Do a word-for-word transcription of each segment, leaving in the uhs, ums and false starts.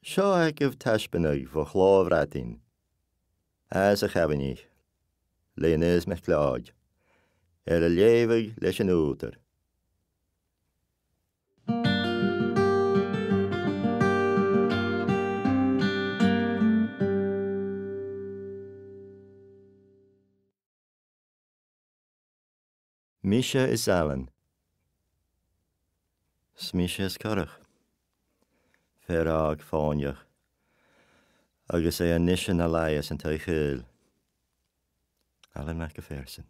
Seo agaibh taisbeanadh bho Chlò Bhradain, Às a' Chabhainich, le Aonghas MacLeòid, air a leughadh leis an ùghdar. Mise is Ailean. 'S mise as coireach. Fear òg fòghnaidh. Agus e a-nis na laighe san taigh-chaoil. Ailean Mac a' Phearsain.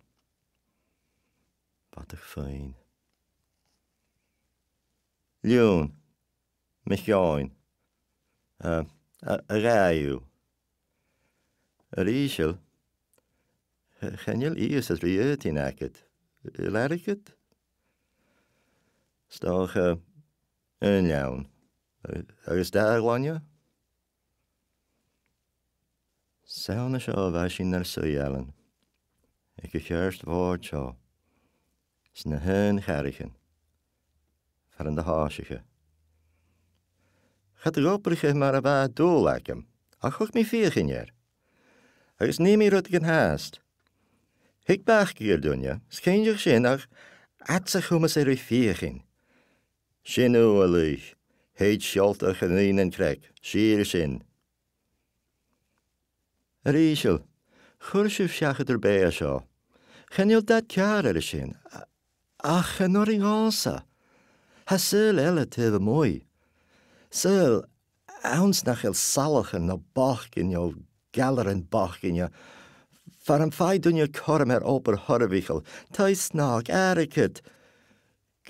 Bodach faoin. Leann. Mo cheann. A, a, a dhà dhiubh. Uill, ch-, chan eil fhios air a bheil iad agad. A bheil airgead? 'S dòcha aon leann. Agus dà ghloine? 'S ann an seo a bha sinn nar suidhe, Ailean. Aig a' cheart bhòrd seo. 'S na h-aon chathraichean. Far an do thòisich e. Cha do dh'obraich e mar a bha dùil agam, ach thug mi feuchainn air. Agus nì mi rudeigin fhathast. Thig bacadh air duine, 's cinnteach sin, ach fhad 's a chumas e ri feuchainn. Sin thu, a laoich, thèid seòltachd an aon an creag, sìor sin. A Rìseal, chuir sibh seachad ur beatha seo. Chan eil dad ceàrr air sin, a-, ach chan urrainn dhòmhsa. Tha saoghal eile taobh a-muigh. Saoghal anns nach eil salachan no bochdainn no galaran bochdainn, far am faigh duine cothrom air obair shoirbheachail, taigh snog, airgead.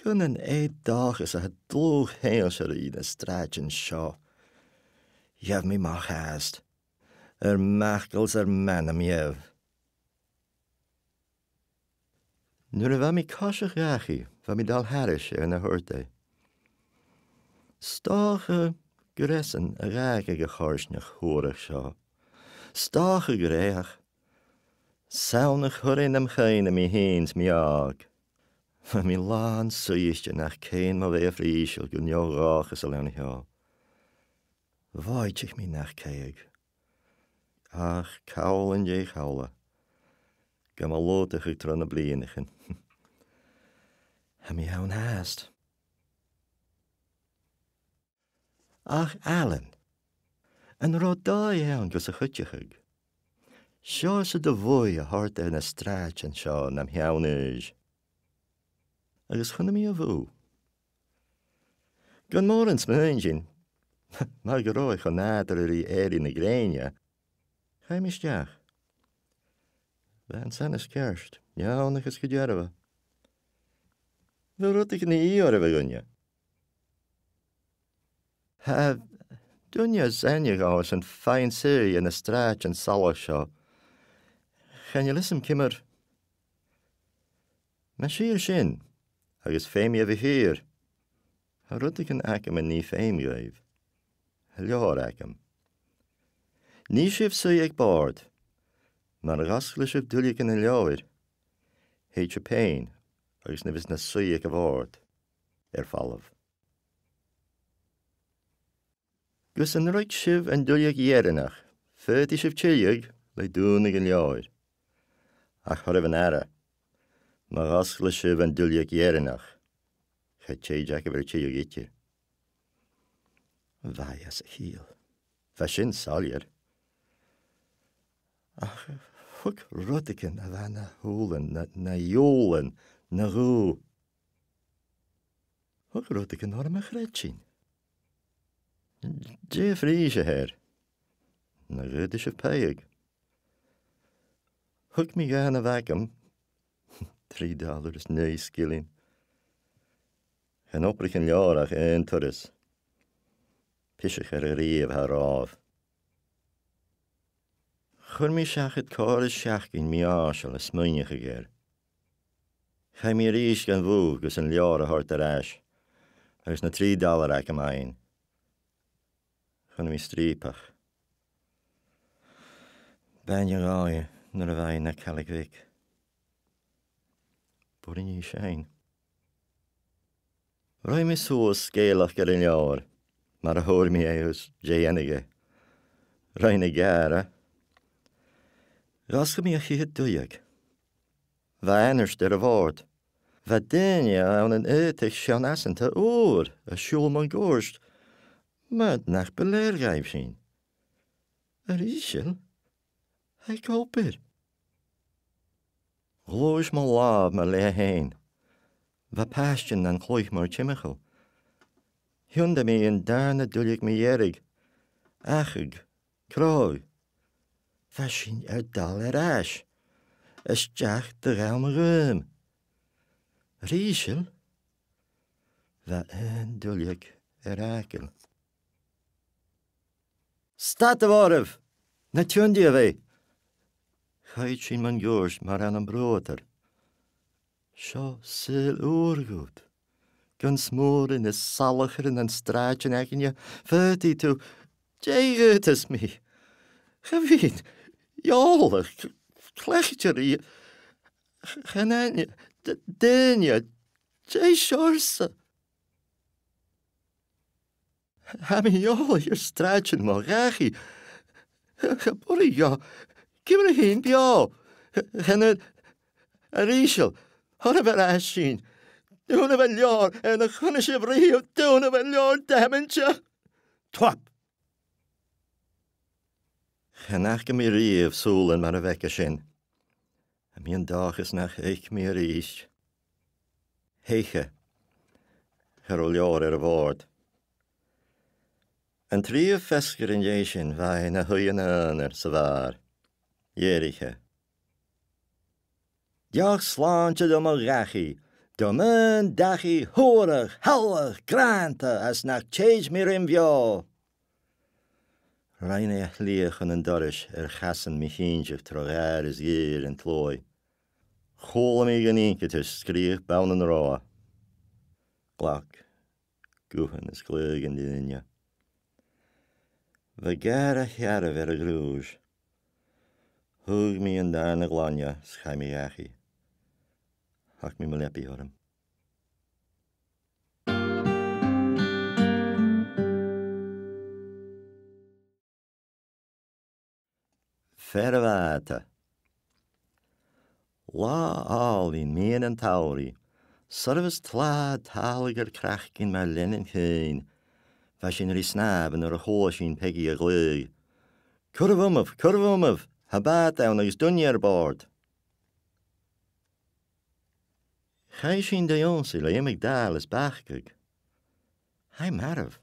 Gun an e dòchas a tha dlùth-shoillsearaidh na sràidean seo. Gheibh mi a-mach fhathast. Air m' fhacal 's air m' anam gheibh. Nuair a bha mi a' coiseachd dhachaigh, bha mi a' dol thairis air na thuirt e. 'S dòcha gur esan a dh'fhàgadh a' choimhearsnachd shuarach seo. 'S dòcha gur e, ach 's ann a chuir e nam chuimhne mi fhìn 's mi òg. Bha mi làn suidhichte nach cèin mo bheatha Rìseal gun deagh dhòchas a leantainn. Bhòidich mi nach caitheadh. Ach call an dèidh challa. Gam lùghdachadh tro na bliadhnaichean. Tha mi ann fhathast. Ach Ailean, an robh dòigh ann gus a chuideachadh? Seòrsa de bhuaidh a thoirt air na sràidean seo nam sheann aois. Agus chunnaic mi a' bhùth. Gun mòran smaointinn, mar gun robh e cho nàdarra ri èirigh na grèine, chaidh mi a-steach. Bha an sanas ceart, neònach is gu dearbha. A bheil rudeigin a dhìth oirbh, a dhuine? Tha duine as aithne dhomh airson faighinn suidhe air na sràidean salach seo. Chan eil fhios agam ciamar. Mas e sin, agus feumaidh e a bhith fìor, tha rudeigin agam a nì feum dhuibh. Tha leabhar agam. Nì sibh suidhe aig bòrd, mar a dh'fhosglas sibh duilleagan an leabhair, thèid sibh fhèin agus na bhios na suidhe aig a' bhòrd air falbh. Gus an ruig sibh an duilleag dheireannach, faodaidh sibh tilleadh le dùnadh an leabhair. Ach thoiribh an aire, ma dh'fhosglas sibh an duilleag dheireannach, cha tèid agaibh air tilleadh idir. Bha e às a chiall. Bha sin soilleir. Ach thug rudeigin a bha na shùilean, na, na ghiùlan, na dhùth. Thug rudeigin orm a chreidsinn. Dè a' phrìs a th' air? Na dh'fhaodadh sibh pàigheadh. Thug mi dha na bh' agam. Trì dollar is naoi sgillinn. Chan obraich an leabhar ach aon turas. Piseach air a' ghrian a tha romhaibh. Chuir mi seachad còrr is seachdain mì-fhoiseil a' smaoineachadh air. Chaidh mi a-rithist dhan bhùth gus an leabhar a thoirt air ais, agus na trì dollar agam fhaighinn. Chunnaic mi striapach. B' aithne dhomh e nuair a bha e na Caileig Bhig. B' urrainn dhi seinn. Rinn mi suas sgeulachd air an leabhar, mar a thuirt mi e, is dè dhèanadh e? Rinn e gàire. Dh'fhosgail mi a' chiad duilleag. Bha anart air a' bhòrd. Bha daoine ann an aodach seann-fhasanta ùr a' siubhal mun cuairt, mar nach bu lèir dhaibh sin. A Rìseal, tha e ag obair. Ghluais mo làmh mar leatha fhèin. Bha pàistean nan cluich mar timcheall. Thionndaidh mi an dàrna duilleag mu dheireadh. Achadh, crodh. Bha sinn air dol air ais. A-steach do dh'àm a' ghaoim. A Rìseal, bha aon duilleag air fhàgail. Stad, a mhòraibh! Na tionndaidh a bhith! Chaidh sinn mun cuairt mar ann am bruadar. Seo saoghal ùr dhut. Gun smùireadh na salchar nan sràidean againne, faodaidh tu, dè dh'fhaodas mi? Cha bhithinn eòlach, cleachdte ri, ch-, chan aithne, d-, daoine, dè seòrsa? Tha mi eòlach air sràidean mo dhachaigh. Cha b' urrainn dhomh, ciamar a thèid mi beò? Chan eil, a Rìseal, thoir a-mach às sinn. Dùin a' mhilleadh, air na chunnaic sibh riamh, dùin a' mhilleadh damainte. Twap! Chan fhaca mi riamh sùilean mar a bh' aice sin. Tha mi an dòchas nach fhaic mi a-rithist. Theich e. Cha robh leabhar air a' bhòrd. An treas feasgar an dèidh sin, bha e na shuidhe an aonair sa bhàr. Dh'èirich e. Deoch-slàinte do mo dhachaigh, dom aon dachaigh shuarach, shalach, grànda, às nach tèid mi rim bheò. Rinn e a shlighe chun an dorais air chasan mi-chinnteach tro ghàire is geur an t-sluaigh. Chuala mi gun incheistear sgrìob bonn an rotha. Glac, guthan is glaodh an duine. Bha gàire shearbh air a' ghnùis. Thug mi an dàrna glainne is chaidh mi dhachaigh. Thug mi mo leabaidh orm. Fear a' bhàta. Latha àlainn, meadhan an t-samhraidh, soirbheas tlàth a' tàladh ar craiceann mar leannan caoin. Bha sinn ri snàmh nuair a chuala sinn Peigi a' glaodh. Cuiribh umaibh, cuiribh umaibh, tha bàta ann agus duine air bòrd. Chaidh sinn dha ionnsaigh le iomadh dàil is bacadh. Tha i marbh.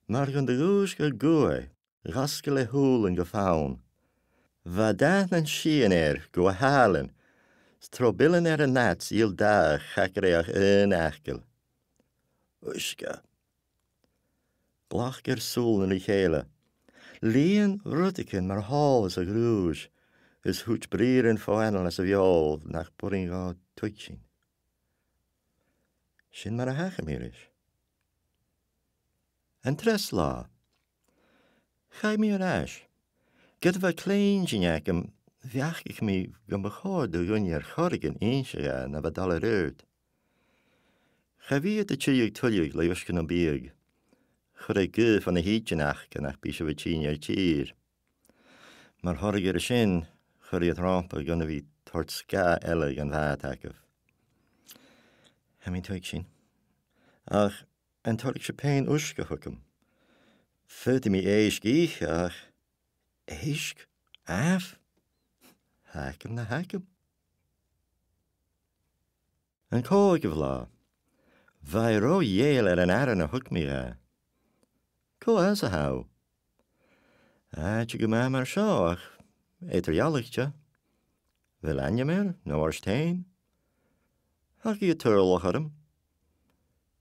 Mar gun do dhùisg ar guth e, dh'fhosgail e shùilean gu fann. Bha dath nan sìthean air gu a shàilean, 's tro bhilean air an fhad 's dh'fhill dath a chagair e ach aon fhacal. Uisge. Ghlac e ar sùilean ri chèile. Lìon rudeigin mar thòil às a' ghnùis, is thuit briathran fo anail às a bheul nach b' urrainn dha tuigsinn. Sin mar a thachair mi ris. An treas latha. Chaidh mi air ais. Ged a bha cluinntinn agam, bheachdaich mi gum bu chòir do dhuine air choreigin innse dha na bha dol air adhart. Cha bhi iad a' tilleadh tuilleadh le uisge no biadh. Chuir e gaoth fo na h-itean aca nach bi sibh a' tighinn air tìr. Mar thoradh air sin, chuir iad romhpa gun a bhith toirt sgath eile dhan bhàta agaibh. Tha mi a' tuigsinn. Ach an toireadh sibh pèin uisge thugam? Faodaidh mi èisg ithe, ach èisg? Amh? Th' agam na th' agam. An còigeamh latha. Bha e ro dhèidheil air an aran a thug mi dha. Cò às a tha thu? Àite gu math mar seo, ach eadar-dhealaichte. A bheil ainm air, no ort fhèin? Thachair a' toirt orm.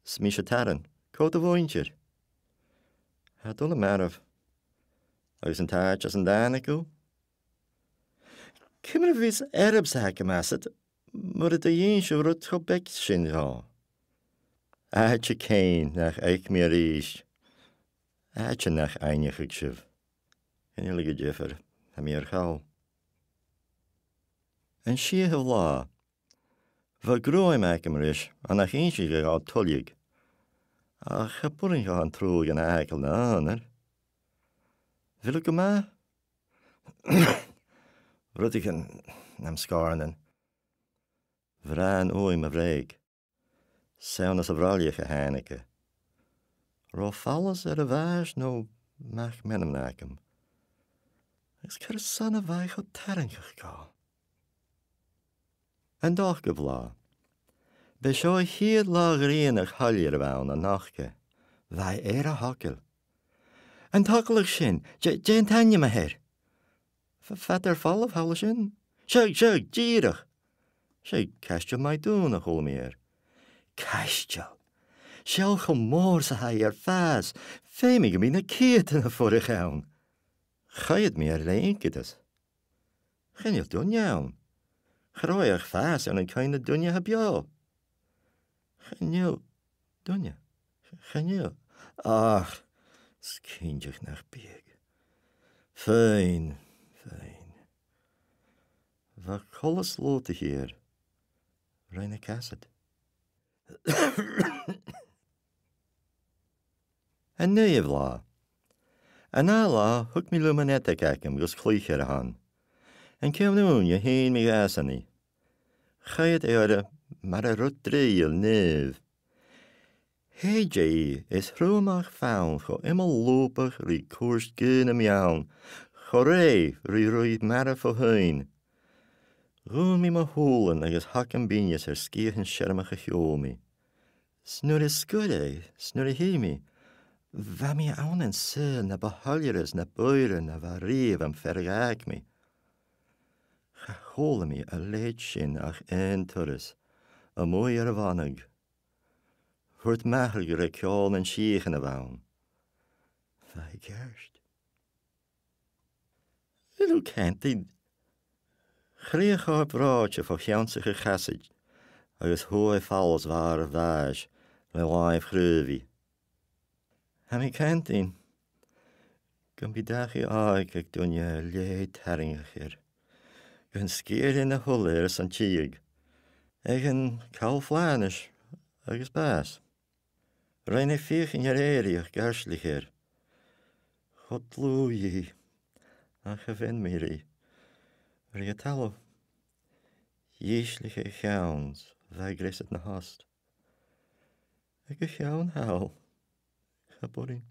'S mise Taran, cò do mhuinntir? Tha dol a marbh. Agus an t-àite às an tàinig thu? Ciamar a bhios earbsa agam asad, mura do dh'innis sibh rud cho beag sin dhomh? Àite cèin nach fhaic mi a-rithist. Àite nach aithnicheadh sibh. Chan eil e gu diofar, tha mi air chall. An siathamh latha. Bha gruaim agam ris, an nach innseadh e dhomh tuilleadh. Ach cha b' urrainn dhomh an truaghan fhàgail na aonar. A bheil thu gu math? Rudeigin nam sgòrnan. Bhrath an uaim a bhreug. 'S ann às a' bhroilleach a thàinig e. An robh fallas air a' bhàs no mac-meanmna agam? Agus carson a bha e cho tarraingeach dhomh? An t-ochdamh latha. B' e seo a' chiad latha grianach shoilleir a bh' ann a-nochd. Bha e air a thogail. An togalach sin, dè, dè an t-ainm a th' air? F-, fada air falbh thall an sin. Seadh, seadh, dìreach. 'S e Caisteal Maigh Dùn a chuala mi air. Caisteal! Seall cho mòr 's a tha e air fàs, feumaidh gum bi na ceudan a' fuireach ann. Choimhead mi air le iongantas. Chan eil duine ann. Cha robh e ach fàs ann an cuimhne duine a tha beò. Chan eil duine. Chan eil. Ach, 's cinnteach nach biodh. Fine, fine. Bha coltas luaithe air. Rinn e casad. An naoidheamh latha. An ath latha, thug mi leam an fheadag agam gus cluich air a shon. An ceann ùine, shìn mi dhàsan i. Choimhead e oirre mar a rud draoidheil naomh. Shèid e i is thruagh a-mach fann cho iomall lùbach ri cuairt gaoth nam beann, cho rèidh ri ruith mara fo thuinn. Dhùin mi mo shùilean agus thog am binneas air sgiathan seirmeach a shiubhail mi. 'S nuair a sguir e, 's nuair a thill mi, bha mi ann an saoghal na bu shoilleire 's na b' fhoighre na bha riamh am fear a dh'fhàg mi. Cha chuala mi a leithid sin ach aon turas, a-muigh air a' bhonnadh. Thuirt m' athair gur e ceòl nan sìthichean a bh' ann. Bha e ceart. A bheil thu a' cantainn? Chrith a' chorp reòite fo cheannsachadh a' chasaid, agus shuath e fallas bhàrr a' bhàis le làimh chraobhaidh. Tha mi a' cantainn gum bi dachaigh òige aig duine a leithid tarraingeach air, gun sgeul e na h-uile airson tighinn, aig an call-flaitheanais agus bàs. Rinn e feuchainn air èirigh ach dh'fhairtlich air. Cho dlùth dhi, ach cha bhean mi ri, ri an talamh. Dh'ìslich e a cheann 's bha e a' greiseadh na thost. Aig a' cheann thall, cha b' urrainn.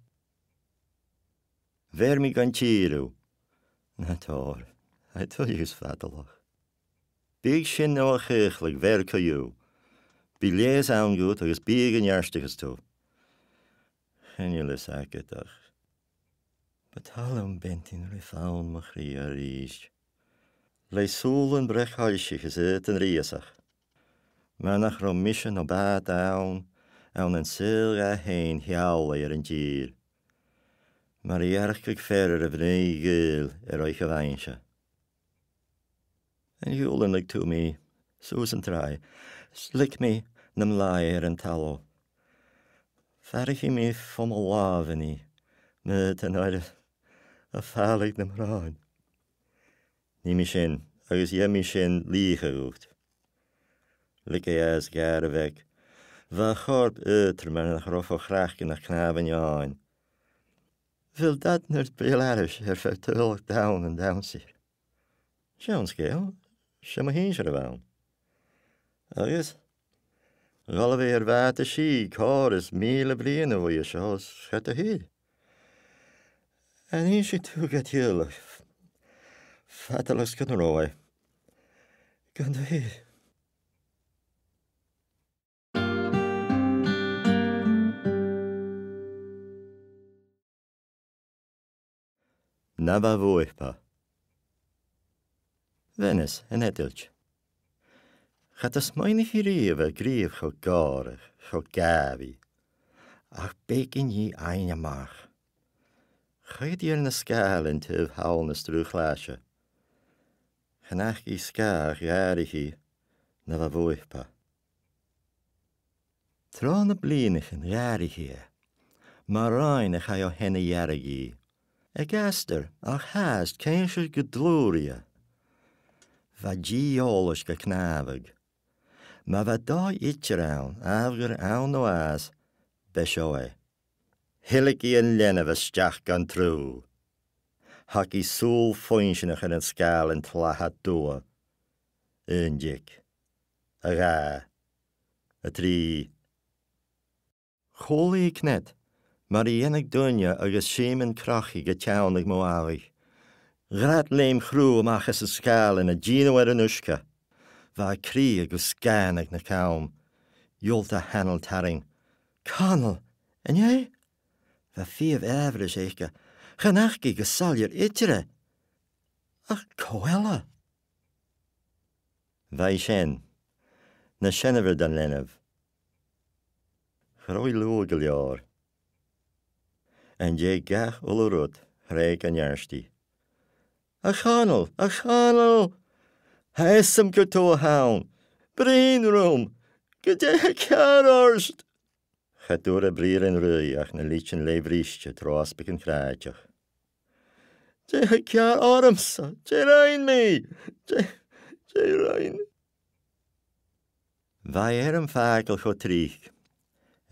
Bheir mi gun tìr thu. Na tòir, tha thu dìreach fadalach. Bidh sin no a' chaochladh, bheir co-dhiù. Bidh leigheas ann dhut agus bidh gun neartaicheas tu. Chan eil fhios agad ach. Bu toil leam beantainn ri fonn mo chridhe a-rithist. Le sùilean breac-shoillsich is aodann rìosach. Mar nach robh mise no bàta ann, ann an saoghal dha fhèin sheall e air an tìr. Mar a dhearcadh fear air a mhnaoi-ghaoil air oidhche mhainnse. An giùlan leig thu mi suas an tràigh, 's leig mi nam laighe air an talamh. Faireachdaidh mi fo mo làmhan i, m' aodann oirre a' fàileadh nam shròin. Nì mi sin, agus gheibh mi sin lìonadh dhut. Leig e às gàire bheag. Bha a chorp aotrom mar nach robh fo chraiceann ach cnàmhan eòin. A bheil dad nur beul-aithris air fear teaghlach donn an dannsair? Seo an sgeul, 's e mo shinnsear a bh' ann. Agus dh'fhalbh e air bhàta sìth còrr is mìle bliadhna a bhuaithe seo is cha do thill. An innis thu gu teaghlach fadalach 's gun robh e, gun do thill. Na bha bhuaipe. Venice, an Eadailt. Cha do smaoinich i riamh air gnìomh cho gòrach, cho gàbhaidh, ach b' e gnìomh fhaighinn a-mach. Choimhead i air na sgàilean taobh thall na sruth-chlaise. Chan fhaca i sgath ach dh'atharraich i na bha bhuaipe. Tro na bliadhnaichean dh'atharraich i e, mar rinn a chaidh o shean a ghearradh dhi. Ag astar ach fhathast ceangailte gu dlùth rithe. Bha dìth-eòlais ga cnàmhadh. Ma bha dòigh idir ann, àbhar ann no às, B' e seo e. Thilg i an leanabh a-steach dhan truill. Thug i sùil foighidneach air an sgàilean tlachd dubh. Aon deug. A dhà. A trì. Chuala i cnad, mar a dhèanadh duine agus sìoman crochaidh a' teannadh mu amhaich. Ghrad leum chruth a-mach às an sgàilean a' dìon air an uisge. Bha e cruaidh agus sgàineadh na cam. Dhiùlt a h-anail tarraing. Conall! An e? Bha fiamh aimhreis aice. Chan fhaca i gu soilleir idir e. Ach cò eile? Bha i sin, na seanmhair den leanabh. Cha robh i luath gu leòr. An dèidh gach uile rud, thrèig an neart i. A Chonaill, a Chonaill! Tha fhios agam gur tu a th' ann. Bruidhinn rium! Gu dè tha ceàrr ort? Cha d' fhuair a briathran ruith ach na lidean leth-bhriste tro ospagan chràiteach. Dè tha ceàrr ormsa? Dè rinn mi? Dè, dè rinn? Bha i air am fàgail cho tric,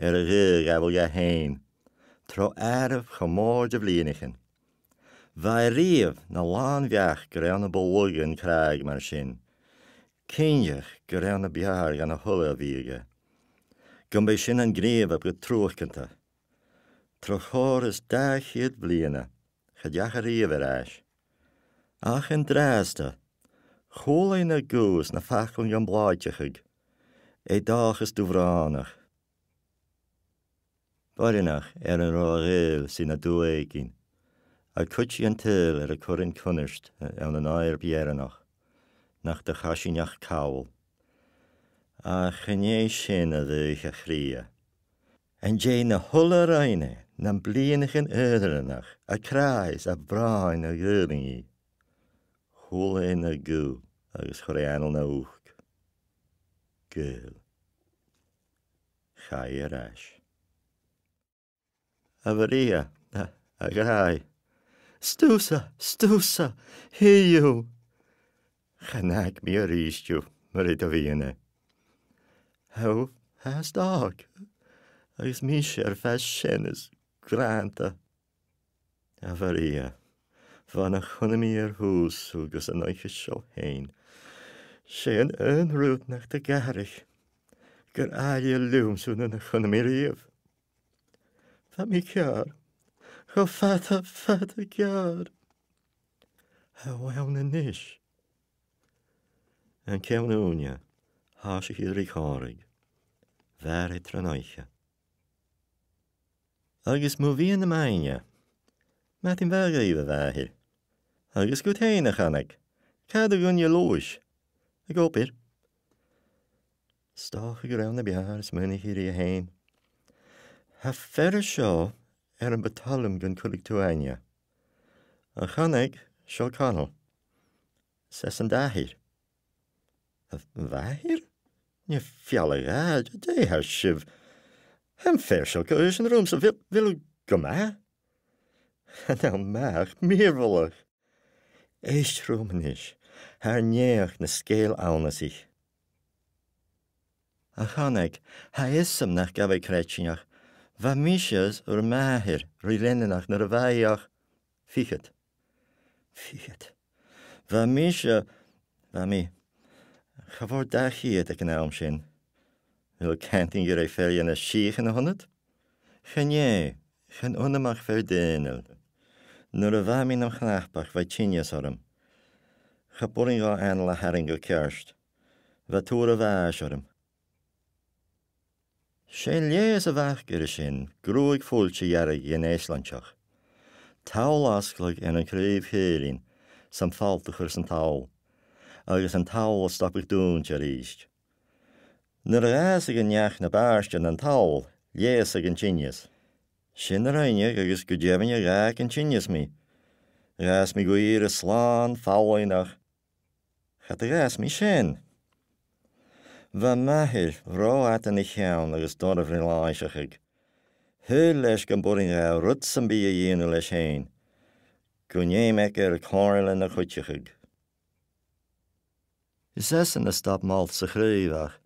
air a ghaoth a ghabhail dha fhèin, tro àireamh cho mòr de bhliadhnaichean. Bha i a-riamh na làn-bheachd gur ann am bu lugha an cràig mar sin, cinnteach gur ann a b' fheàrr dhan a h-uile a bhiodh e. Gum b' e sin an gnìomh a bu truacanta. Tro chòrr is dà cheud bliadhna, cha deach a-riamh air ais. Ach an-dràsta, chuala i na guth is na faclan gam blàiteachadh, air dòchas dubh-bhrònach. Boireannach air an robh a ghaol 's i na dubh èiginn, a' cuidhteachadh an t-saoghail air a cur an cunnart ann an oidhirp dheireannach, nach do choisinn ach call. Ach chan e sin a dh'fhaodadh a chridhe. An dèidh na h-uile a rinn e, nam bliadhnaichean aonaranach, a chràidh 's a bhròin a dh'fhaodainn i, chuala i na guth agus chuir i anail na uchd. Gaol. Chaidh i air ais. A Mharia, a, a ghràidh. 'S tusa, 's tusa, shìth thu. Chan fhaic mi a-rithist thu, mura e do mhiann e. Tha thu fhathast òg, agus mise air fàs sean is grànda. A Mharia, bhon a chunnaic mi air thùs thu gus an oidhche seo fhèin, 's e an aon rud nach do dh'atharraich, gur àill leamsa nuair a chunnaic mi riamh. Bha mi ceàrr, cho fada, fada ceàrr. Tha thu ann a-nis. An ceann ùine, thòisich i ri còmhradh. Bha i tron oidhche. Agus mu mhiann na maidne, madainn mhath dhuibh, a mhàthair. Agus dhut fhèin, a Choinnich, càit a bheil Luis? Ag obair. 'S dòcha gur ann na b' fheàrr, smaoinich i rithe fhèin. Tha fear an seo air am bu toil leam gun cuireadh tu aithne. A Choinnich, seo Conall. 'S esan d' athair. A mhàthair? Nì fealla-dhà, dè tha sibh? Tha am fear seo gu aois an rùm-sa, a bheil, a bheil thu gu math? Chan ann math, mìorbhaileach. Èist rium a-nis, tha ar naidheachd na sgèile annasach. A Choinnich, tha fhios agam nach gabh e creidsinn, ach bha mise is ur màthair ri leananach nuair a bha i ach fichead. Fichead. Bha mise, bha mi, cha mhòr dà cheud aig an àm sin. A bheil thu a' cantainn gur e fear dhe na sìthichean a th' annad? Chan e, chan ann ach fear daonnail. Nuair a bha mi nam chnapach bha tinneas orm. Cha b' urrainn dhomh anail a tharraing gu ceart. Bha tuar a' bhàis orm. 'S e an leigheas a bh' aca air sin, gruaig fuilt a ghearradh dhan euslainteach. Toll fhosgladh air an craobh-chaorainn, 's am falt a chur san toll, agus an toll a stopadh dùinte a-rithist. Nuair a dh'fhàsadh an neach na b' àirde nan toll, leigheasadh an tinneas. Sin a rinneadh agus gu deimhinne dh'fhàg an tinneas mi. Dh'fhàs mi gu ìre slàn, fallain ach cha do dh'fhàs mi sean. Bha m' athair ro fhada na cheann agus doirbh ri làimhseachadh. Shaoil leis gum b' urrainn dha rud sam bith a dhèanamh leis fhèin, gun fheum aige air comhairle na cuideachadh. Is esan a stop m' fhalt sa chraobh ach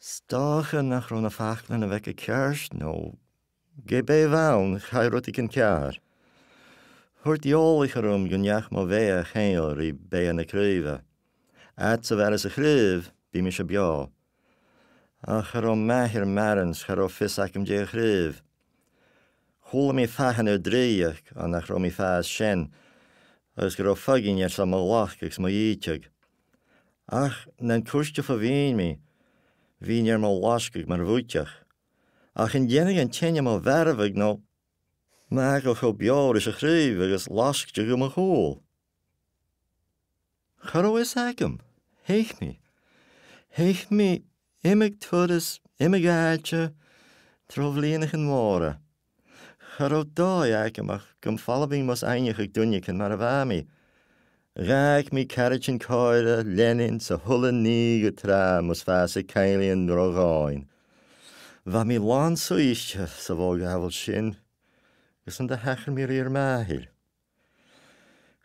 'S dòcha nach robh na faclan a bh' aige ceart, no ge b' e bh' ann, chaidh rudeigin ceàrr. Thuirt eòlaiche rium gun deach mo bheatha a cheangal ri beatha na craoibhe. Fhad 's a bheireas a' chraobh, bidh mise beò. Ach cha robh m' athair maireann 's cha robh fios agam dè a' chraobh. Chuala mi fathann air draoidheachd, ach nach robh mi fàs sean, agus gun robh feadhainn airson mo ghlacadh 's mo dhìteadh. Ach nan cuairtean fo bhithinn mi, bhithinn air mo losgadh mar bhuidseach. Ach an dèanadh an teine mo mharbhadh no m' fhàgail cho beò ris a' chraobh agus losgte gu mo chùl? Cha robh fhios agam. Theich mi. Theich mi iomadh turas, iomadh àite, tro bhliadhnaichean mòra. Cha robh dòigh agam ach gum falbhainn mus aithnicheadh duine ciamar a bha mi. Dh'fhàg mi caraidean còire, leannain 's a h-uile nì gu tràth mus fàsadh cailleadh an ro dhòin. Bha mi làn suidhichte sa bhogha-ghabhail sin, gus an do thachair mi ri ar màthair.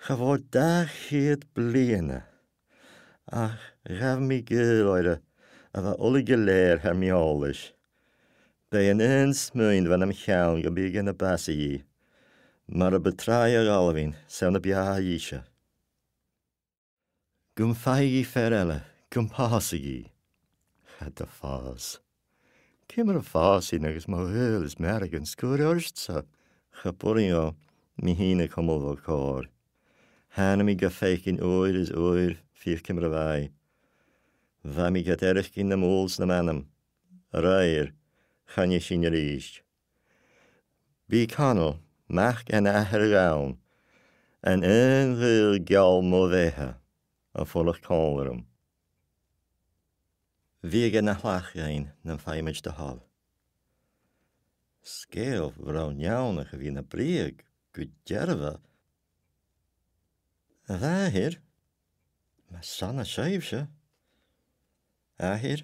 Cha mhòr dà cheud bliadhna, ach ghabh mi gaol oirre a bha uile gu lèir thar m' eòlais. B' e an aon smuain a bh' ann nam cheann gum biodh i na b' fhasa dhi, mura bu tràithe a dh'fhalbhainn 's ann a b' fheàrr dhise. Gum faigheadh i fear eile, gum pòsadh i. Cha do phòs. Ciamar a phòsainn agus mo ghaol is m' airgead sgur ortsa? Cha b' urrainn dhomh mi fhìn a chumail bho chomhair. Thàinig mi gu faicinn uair is uair, feuch ciamar a bha i. Bha mi gad fhaireachdainn nam bhall 's nam anam. A-raoir, choinnich sinn a-rithist. B. Connell, mac an athar dhomh, an aon ghaol geal mo bheatha, a' fuireach còmhla rium. Bhiodh e na thlachd dhuinn nam faigheamaid de thoil. Sgeul bhrònach a bhith na bhritheamh gu dearbha. A mhàthair, mas ann a tha sibhse. Athair,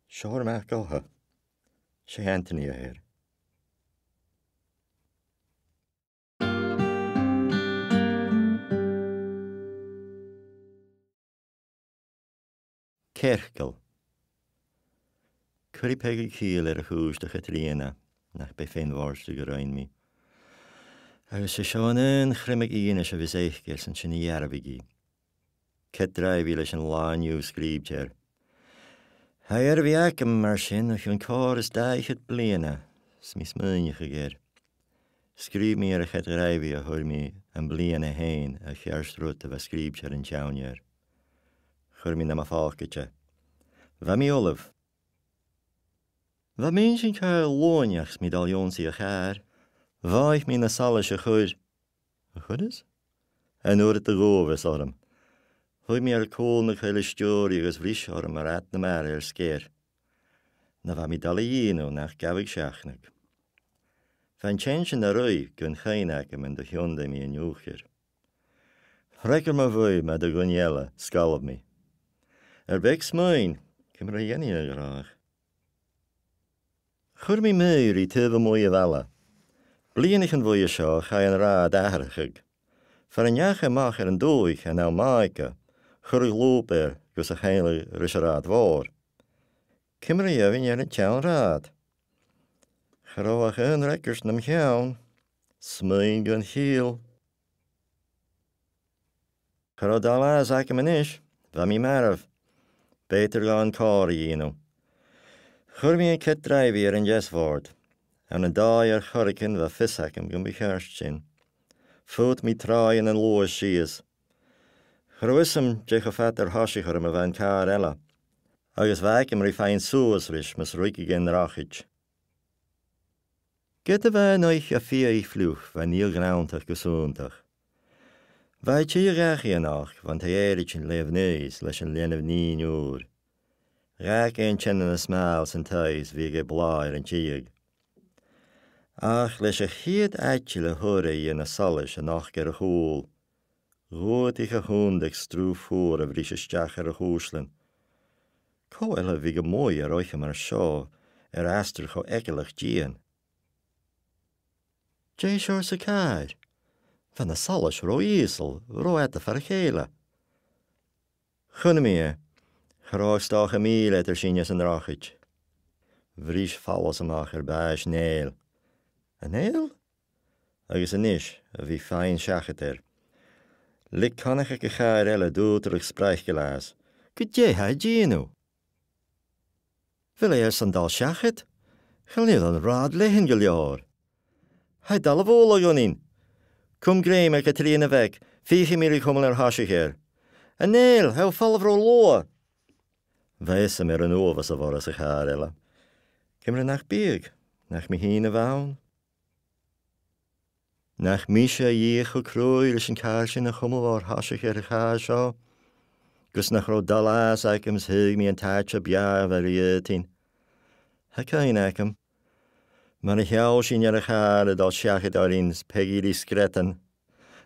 Seòras MacGobha. 'S e Anthony a th' air. Cearcall. Cuiridh Peigi ciall air a' chùis do Chatrìona, nach b' e fèin-mhòrtaidh a rinn mi. Agus 's e seo an aon chriomag fhianais a bhios aice airson sin a dhearbhadh i. Cead dràibhidh leis an là an-diugh sgrìobhte air. Tha e air a bhith agam mar sin o chionn còrr is dà fhichead bliadhna, 's mi a' smaoineachadh air. Sgrìobh mi air a' chead dràibhidh a fhuair mi am bliadhna fhèin a' cheart rud a bha sgrìobhte air an t-seann fhear. Chuir mi na mo phòcaid e. Bha mi ullamh. Bha m' inntinn car luaineach 's mi a' dol a dh'ionnsaigh a' chàr. Dh'fhàs mi na solais a chuir, a chuireas? An uair a dh'fhàs orm. Shuidh mi air cùl na coille-stiùiridh agus bhris orm air fad na mara air sgeir. Na bha mi a' dol a dhèanamh nach gabhadh seachnadh. Bha an t-einnsean a' ruith gun chuimhne agam an do thionndaidh mi an iuchair. Fhreagair mo bhuille ma do dhuine eile, sgollamh mi. Air beag smuain, ciamar a dhèanainn a ghràdh? Chuir mi m' aoigh ri taobh a-muigh a' bhaile. Bliadhnaichean bhuaithe seo chaidh an rathad atharrachadh. Far an deach e a-mach air an dùthaich an àm mòige, chuireadh lùb air gus a cheangal ris an rathad mhòr. Ciamar a gheibhinn air an t-seann rathad? Cha robh ach aon fhreagairt nam cheann, smaoin gun chiall. Cha robh dol às agam a-nis, bha mi marbh. B' fheudar dhomh an còrr a dhèanamh. Chuir mi an cead dràibhidh air an deas-bhòrd. Ann an dòigh air choreigin bha fios agam gum bu cheart sin. Phut mi tràighean an luais sìos. Cha robh fhios agam dè cho fada air thoiseach orm a bha an càr eile, agus bha agam ri faighinn suas ris mus ruigeadh e an drochaid. Ged a bha an oidhche fiadhaich fliuch, bha Niall ganntainn gu sunndach. Bha e a' tighinn dhachaigh a-nochd bhon taigh-èirigin le a' bhnaois leis an leanabh nighean ùr. Dh'fhàg e an teine as motha san taigh is bhiodh e blàth air an t-seachd. Ach leis a' chiad aiteal a fhuair e dhe na solais a nochd air a chùl, dh'fhuadaich a shunndach sruth fuar a bhris a-steach air a chùislean. Cò eile a bhiodh a-muigh air oidhche mar seo air astar cho eagalach dian? Dè seòrsa càr? Bha na solais ro ìosal, ro fhada far a chèile. Chunnaic mi e. Cha robh ach 's dòcha mìle eadar sinn is an drochaid. Bhris fallas a-mach air bàis Nèill. An Nèill? Agus a-nis, a bhith a' faighinn seachad air. Leig connadh aig a' chàr eile dùdaireachd spraiceil às. Gu dè tha e a' dèanamh? A bheil e airson dol seachad? Chan eil an rathad leathann gu leòr. Tha e a' dol a bhualadh annainn. Cùm grèim air Catrìona Bheag, feuchaidh mi ri chumail air thoiseach air. A Nèill, tha thu a' falbh ro luath. Bha esan air an uabhas a bhorradh sa chàr eile. Ciamar nach biodh, nach mi fhìn a bh' ann? Nach mise a dh'fheuch cho cruaidh leis a' chàr sin a chumail air thoiseach air a' chàr seo, gus nach robh dol às agam 's thug mi an t-àite beò a bha ri fhaotainn. Tha cuimhne agam, mar a sheall sinn air a' chàr a' dol seachad oirnn 's Peigi ri sgreatan,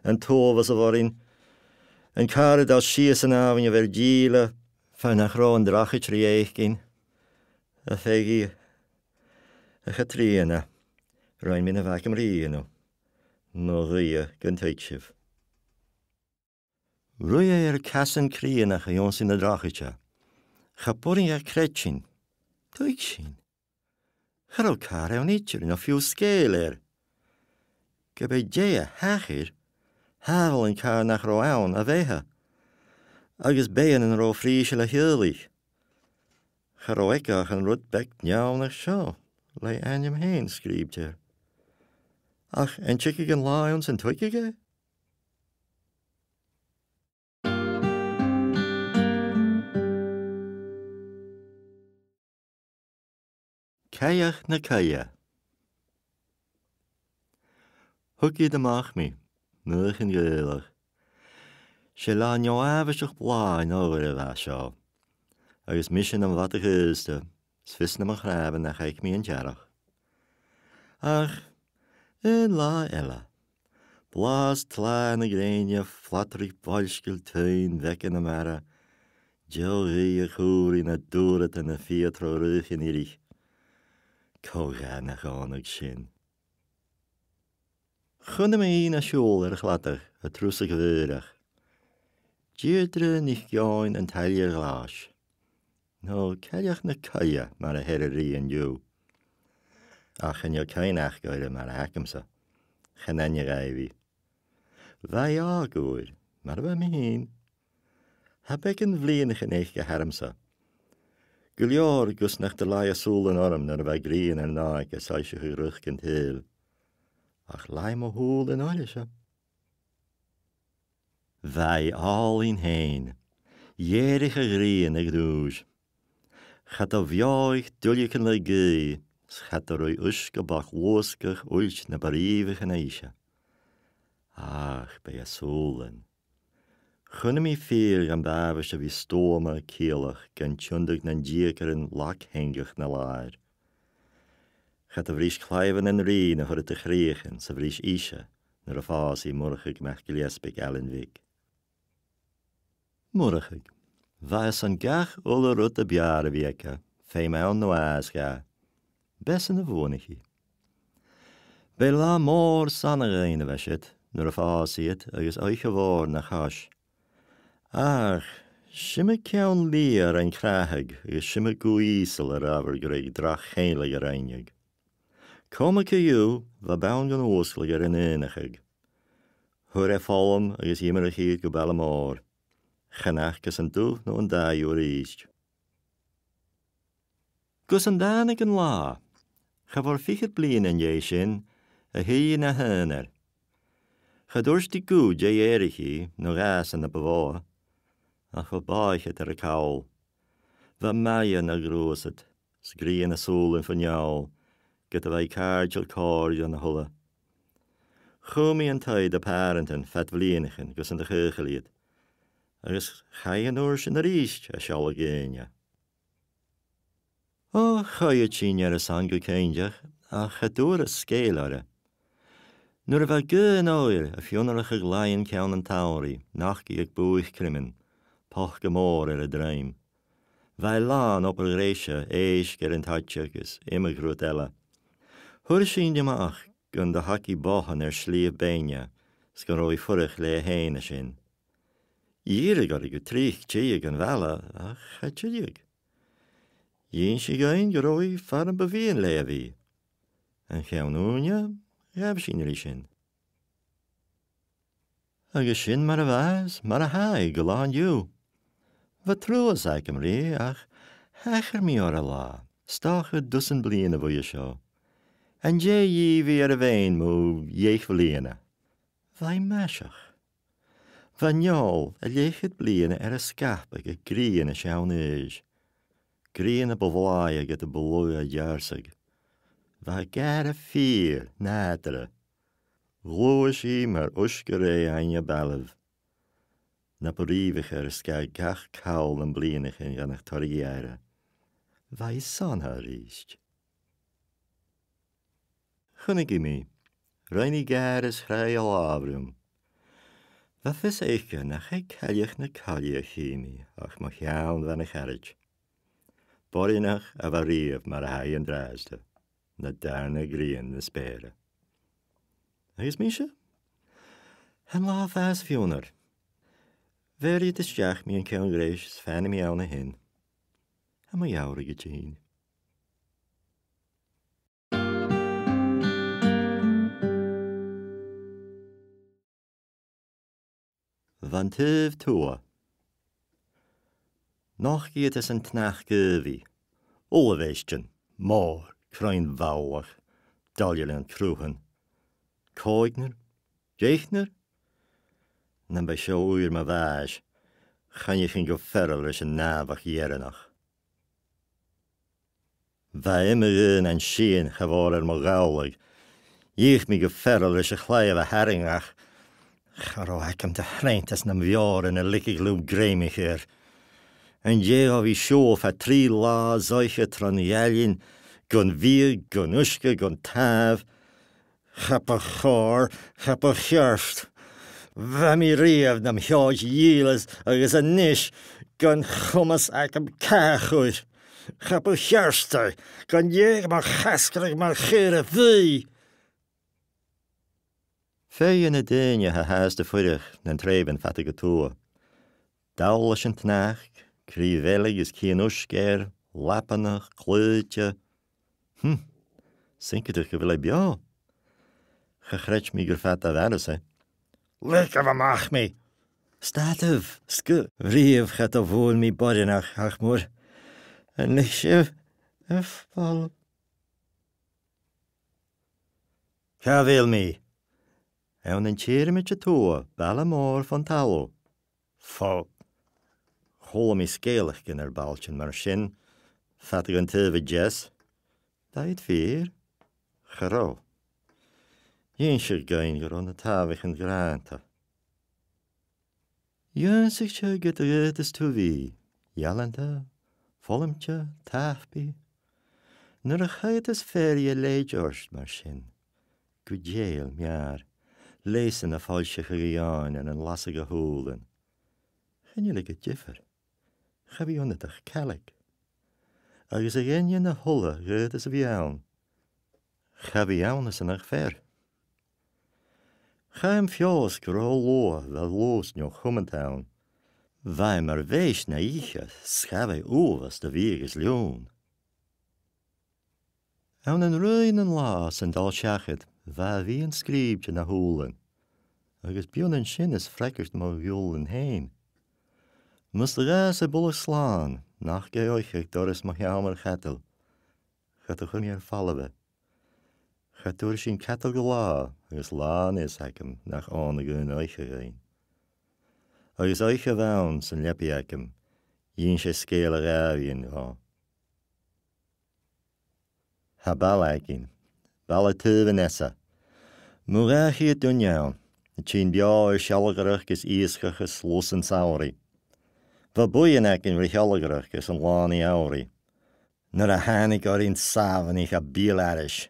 an t-uabhas a bh' oirnn, an càr a' dol sìos an abhainn a bha air dìle, far nach robh an drochaid ri fhaicinn. A Pheigi, a Chatrìona, rinn mi na bh' agam ri dhèanamh, mo ghuidhe gun tuig sibh. Ruith e air casan crìonach a dh'ionnsaigh na drochaid. Cha b' urrainn dha creidsinn. Tuig sinn. Cha robh càr ann idir, no fiù 's sgeul air. Ge b' e dè a thachair, shàbhail an càr nach robh ann a bheatha, agus b' e an robh prìseil a theaghlaich. Cha robh aige ach an rud beag neònach seo, le ainm fhèin sgrìobhte air. Ach an tigeadh an là anns an tuigeadh e? Cailleach na Coille. Thug iad a-mach mi, nuair a chì mi a' ghaoil. 'S e latha neo-àbhaisteach blàth an fhoghair a bha seo, agus mise nam bhad a' ghaosta, 's fios nam chraobhan nach fhaic mi an t-earrach. Ach aon latha eile, blàths tlàth na grèine, fladraig boillsgeil tuinn bheaga na mara, deagh ghaoth a' chùbhraidh na dùradain a' fighe tro rùchdan earraich. Cò dh'fhanadh sin? Chunnaic mi i na siubhal air a' chladach, a' trusadh a' bhùirich. Deirdre NicEòin an Tailgheir Ghlais. No Cailleach na Coille, mar a their i an-diugh. Ach chan eil cuimhne aca oirre mar a th' agamsa. Chan aithne dhaibh i. Bha i òg uair, mar a bha mi fhìn. Tha beagan bhliadhnaichean aice thar-asa. Gu leòr gus nach do laigh a sùilean orm nuair a bha a' ghrian air n-aghaidh a' soillseachadh riochd an t-saoghail. Ach laigh mo shùilean oirrese. Bha i àlainn fhèin. Dh'èirich a' ghrian a' gnùis. Cha do bheothaich duilleagan le gaoth, 's cha do ruith uisge bochd luasgach uillt na b' àbhaist a-nis. Ach b' e a sùilean. Chunnaic mi fìor dhan bhàbhaist a bhith stuama ciallach gan tionndadh nan dìogairean lag-theangach na làir. Cha do bhris claidhmhean an rìgh na h-uiread de chrìochan 's a bhris ise nuair a phòs i Murchadh MacGilleasbaig Ailean Bhig. Murchadh. Bha e airson gach uile rud a b' fheàrr a bhith aige, feum ann no às dha. B' esan a bhuannaich i. B' e latha mòr sona dhuinn a bha siud, nuair a phòs iad agus oidhche mhòr na chois. Ach, 's iomadh ceann liath a rinn crathadh agus 's iomadh guth ìosal a fhreagair gu robh drach-cheangal a' rànaich. Coma co-dhiù, bha beann gun fhuasgladh air an aonachadh. Fhuair e foghlam agus dh'imrich iad gu baile mòr. Chan fhacas an dubh no an dath dhiubh a-rithist. Gus an tàinig an latha, cha mhòr fichead bliadhna an dèidh sin, a thill i na h-aonar. Cha tuirt i guth dè dh'èirich i no dh'fhàs i na bu mhotha, ach bha bòidhchead air a call. Bha maille na gluasad, 's grian a sùilean fo neul, ged a bha i càirdeil còir dhan a h-uile. Chùm i an taigh do phàrantan fad bhliadhnaichean gus an do chaochail iad, agus chaidh an uair sin a-rithist a sheòladh dhaoine. Ò, choimhead sinn air a son gu cinnteach, ach cha d' fhuaras sgeul oirre. Nuair a bha gaoth an fhoghair a' fionrachadh laighean ceann an t-samhraidh, nochd i aig bùth Cruimein, poca mòr air a druim. Bha i làn obair-ghrèise, èisg air an toiteadh agus iomadh rud eile. Fhuair sinn a-mach gun do thog i bothan air sliabh beinne, 's gun robh i a' fuireach leatha fhèin an sin. Dh'iarradh orra gu tric tilleadh dhan bhaile, ach cha tilleadh. Dh'innis i dhuinn gun robh i far am bu mhiann leatha a bhith. An ceann ùine, ghabh sinn ri sin. Agus sin mar a bha e, mar a tha e gu latha an-diugh. Bha truas agam rithe, ach thachair mi oirre latha, 's dòcha dusan bliadhna bhuaithe seo. An dèidh dhi a bhith air a bheinn mu dheich bliadhna. Bha i maiseach. Bha Neòil a leth-cheud bliadhna air a sgapadh aig grian a seann aois. Grian a bu bhlàithe ged a bu lugha a deàrrsadh. Bha a gàire fìor, nàdarra. Ghluais i mar uisge-rèidh fhaighinn à bailbh. Na bu rìomhaiche air sgàth gach call nam bliadhnaichean dhan ach toradh gheàrr. Bha i sona a-rithist. Chunnaic i mi. Rinn i gàire is chrath a làmh rium. Bha fios aice nach e cailleach na coille a chì mi, ach mo cheann bha na charaid. Boireannach a bha riamh mar a tha i an-dràsta, na dàrna grian na spèire. Agus mise? Tha an là a' fàs fionnar. Bheir iad a-steach mi an ceann greis is fanaidh mi ann a shin. Tha mo gheamhradh a' tighinn. Bha an taobh tuath. Nochd iad às an t-sneachd dhaibh, uilebheistean, mòr, cruinn bhallach, doileil an cruthan. Còignear? Deichnear? Nam b' e seo uair mo bhàis, choinnich sinn gu fearal ris an nàmhach dheireannach. Bha iomadh aon an sin cha mhòr air mo dh'fhalbh. Dh'fheuch mi gu fearal ris a' chlaidheamh a tharraing ach cha robh agam de shreuntas nam beòran a leigeadh leam greimich air. An dèidh a bhith a' siubhal fad trì latha is oidhche tron ghailleann, gun bhiadh, gun uisge, gun tàmh, cha bu chòir, cha bu cheart. Bha mi riamh nam sheòid dhìleas agus a-nis gun chumas agam cath a chur. Cha bu cheart e, gun dèidh mo chasgradh mar chaora bhuidhe. Feuch na daoine a tha fhathast a' fuireach nan treubhan fada gu tuath. Dall leis an t-sneachd, cridhe-bheilg is cian uisge air, lapannach, claoidhte. Hm, 's iongantach gu bheil e beò. Cha chreid mi gur fada a mhaireas e. Leigibh a-mach mi! Stadaibh, 's gu... Riamh cha do mhothaich mi boireannach ach mura leig sibh air falbh. Càit a bheil mi? Ann an Tiormaid a Tuath, baile mòr fon talamh. Fo... Chuala mi sgeulachdan air bailtean mar sin, fada gun taobh a deas. Bha iad fìor? Cha robh. Dh'innseadh dhuinn gun robh na tàmhaichean grànda. Dh'ionnsaich tu ged a dh'fhaodas tu a bhith, ealanta, foghlamte, tapaidh. Nuair a choimheadas fear dhe leithid ort mar sin, gu dèidheil m' fheàrr, leasan a' foillseachadh a dh'ionnsaigh ann an lasadh a shùilean. Chan eil e gu diofar. Cha bhi annad ach caileag. Agus a dh'aindeoin na h-uile dh'fhaodas a bhith ann, cha bhi ann às an ach fear. Chaidh am feabhas gu ro luath a bha luas no chumanta ann. Bha e mar bhèist na h-oidhche, 's ghabh e uabhas de bhiadh is leann. Ann an ruith nan latha san dol seachad, bha a mhiann sgrìobhte na shùilean, agus b' ionnan sin as freagairt mo ghiùlan fhèin. Mus do dh'fhàs e buileach slàn, nochd e oidhche aig doras mo sheòmair chadail, cha do chuir mi air falbh e. Cha d' fhuair sinn cadal gu latha, agus làn fhios agam nach ionnsaich e oidhche dhuinn. Agus oidhche a bh' ann san leabaidh agam, dh'inns e sgeul a dhà mhiann dhomh. Tha baile againn, Baile Taobh an Easa. Mu dhà cheud duine ann, a' tighinn beò air sealgaireachd is iasgach is lusan samhraidh. Bha buidheann againn ri shealgaireachd airson lànaidh samhraidh, nuair a thàinig oirnn sàmhanaich à beul-aithris.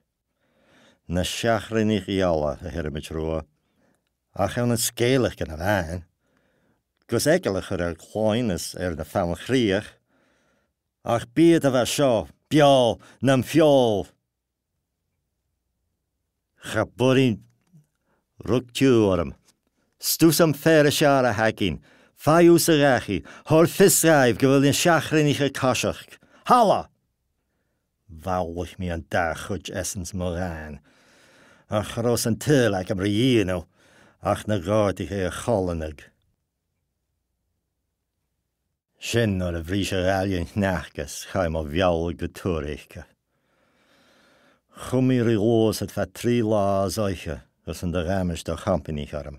Na seachrainneach gheala a theireamaid riutha, ach ann an sgeulachdan a-mhàin, gus eagal a chur air cloinn is air na famhain-chrìoch, ach b' iad a bha seo, beò nam feòil. Cha b' urrainn. Rug tiugh orm. 'S tusa am fear as fheàrr a th' againn, Faigh thusa dhachaigh, thoir fios dhaibh gu bheil na seachranaich a' coiseachd. Thalla! Bhalaich mi an dà chuid esan 's mo dhàn, ach cha robh san t-saoghal agam ri dhèanamh ach na dh'òrdaich e a choileanadh. Sin nuair a bhris a' ghaillean a' chneacas, chaidh mo bheul gu tur aice. Chùm mi ri gluasad fad trì latha is oidhche gus an do dh'amais do chompanaich orm.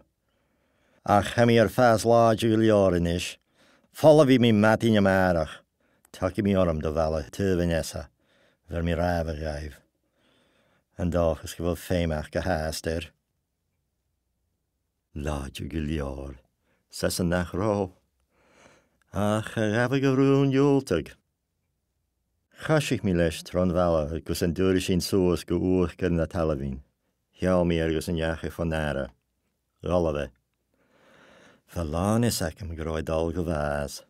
Ach tha mi air fàs làidir gu leòr a-nis. Falbhaidh mi madainn a-màireach. Tigeadh mi orm do bhaile taobh an easa. Bheir mi ràmhadh dhaibh. An dòchas gu bheil feum aca fhathast air. Làidir gu leòr. 'S esan nach robh. Ach cha ghabhadh a rùn diùltadh. Choisich mi leis tron bhaile gus an d' fhuair sinn suas gu uachdar na talmhainn. Sheall mi air gus an deach e fon aire. Dh'fhalbh e. Bha làn fhios agam gun robh e a' dol gu bhàs.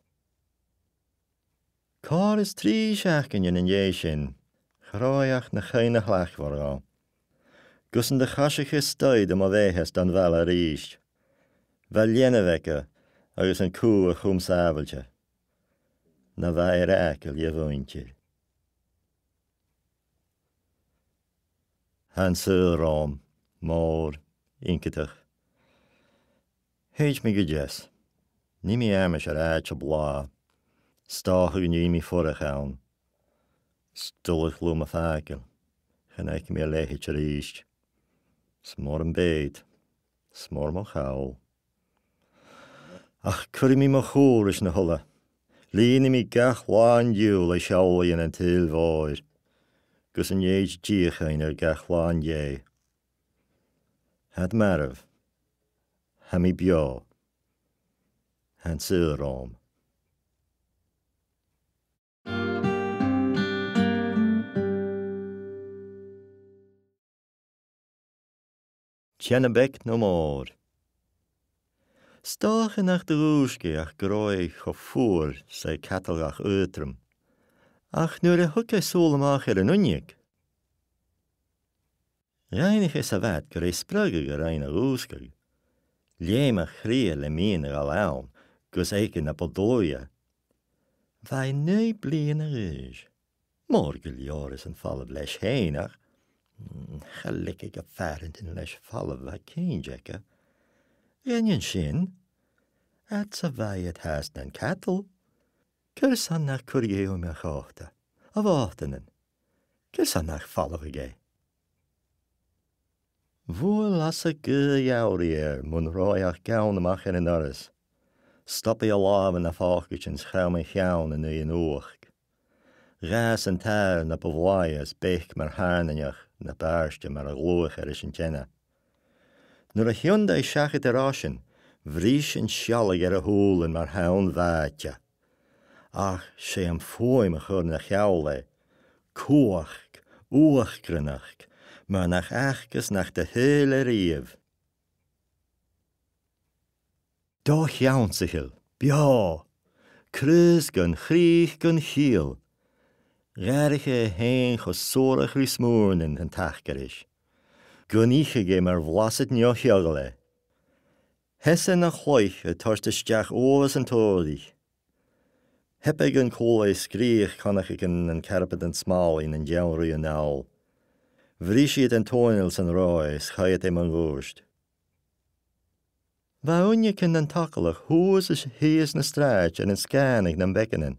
Còrr is trì seachdainean an dèidh sin, cha robh e ach na chuimhne shlachdmhor dhomh. Gus an do choisich e a-staigh do mo bheatha 's don bhaile a-rithist. Bha leanabh aige agus an cù a chum sàbhailte. Na bha air fhàgail dhe mhuinntir. Tha an saoghal romham, mòr, iongantach. Thèid mi gu deas. Nì mi amas air àite blàth. 'S dòcha gun dèan mi fuireach ann. 'S duilich leam a fàgail. Chan fhaic mi a leithid a-rithist. 'S mòr am beud. 'S mòr mo chall. Ach cuiridh mi mo chùl ris na h-uile. Lìonaidh mi gach là an-diugh le seallaidhean an t-saoghail mhòir, gus an tèid deuchainn air gach là an-dè. Tha iad marbh. Tha mi beò. Tha an saoghal romham. Teine beag no mòr. 'S dòcha nach do dhùisg e ach gun robh e cho fuar 's a' cadal gach aotrom. Ach nuair a thug e sùil a-mach air an uinneig, dh'aithnich e sa bhad gur e spreadhadh a rinn a dhùsgadh. Leum a chridhe le miann a dhol ann gus fhaicinn na bu dlùithe. Bha e naoi bliadhna a dh'aois. Mòr gu leòr airson falbh leis fhèin ach, mm, cha leigeadh a phàrantan leis falbh, bha cinnt aige. Dh'aindeoin sin, fhad 's a bha iad fhathast nan cadal, carson nach cuireadh e uime a chòta, a bhòtannan? Carson nach falbhadh e? Bhuail lasadh gaoth gheamhraidh air mun robh e ach gann a-mach air an doras. Stob e a làmhan na phòcaidean 's chùm e a cheann an aghaidh an fhuachd. Dh'fhàs an t-adhar na bu bhlàithe is beic mar thàirneanach na b' àirde mar a ghluais e ris an teine. Nuair a thionndaidh e seachad air oisean, bhris an sealladh air a shùilean mar th' ann bhàite. Ach 's e am fuaim a chuir na cheòl e, cumhachd, uachdaranachd, mar nach fhacas nach do shaoil e riamh. Do-cheannsaicheil, beò, craos gun chrìch gun chiall. Dh'fhairich e e fhèin cho suarach ri smùirnean an taca ris. Gun ithidh e mar bhlasad neo-sheòil e. Sheas e na chloich a' toirt a-steach uabhas an t-sònraichte. Theab e gun cuala e sgreuch connadh aig an, an carbadan smàlaidh nan deann-ruith a-nall. Bhris iad an t-suaimhneas san robh e is chaidh iad e mun cuairt. Bha uinneagan nan togalach shuas is shìos na sràid air an sgàineadh nam beagan.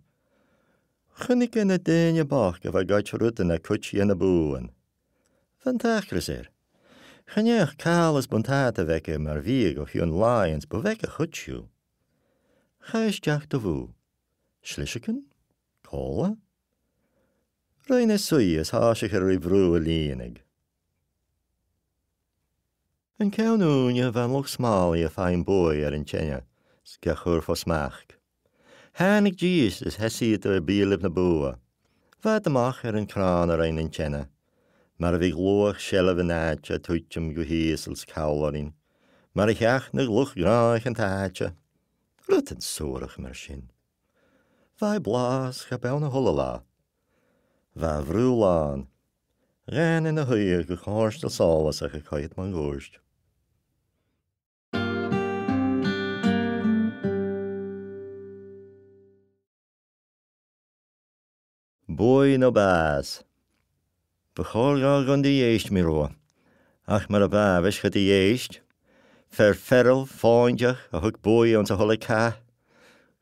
Chunnaic e na daoine bochd a bha a' goid rudan à cuid dhe na bùthan. Bha an t-acras air. Chan e ach càl is buntàta a bh' aige mar bhiadh o chionn làithean 's bu bheag a chuid dhiubh. Chaidh e a-steach do bhùth. Sliseagan? Còmhla? Rinn e suidhe is thòisich e ri bhrù a lìonadh. An ceann ùine bha an luchd-smàlaidh a' faighinn buaidh air an teine 's ga chur fo smachd. Thàinig dithis is sheas iad air biallaibh na bùtha. Bha iad a-mach air an cnàmhan a rinn an teine, mar a bhiodh luach seilbh an àite a' tuiteam gu h-ìosal 's call oirnn, mar a sheachnadh luchd-ghnàthach an t-àite. Rudan suarach mar sin. Bha e blàth 's cha b' ann a h-uile latha. Bha a bhrù làn. Dh'fhan e na shuidhe gu comhfhurtail sòlasach a' coimhead mun cuairt. Buaidh no bàs. Bu chòir dhomh gun do dh'èist mi riutha. Ach mura b' àbhaist dhomh a dh'èist, fear fearail, fòidheach, a thug buaidh anns a h-uile cath,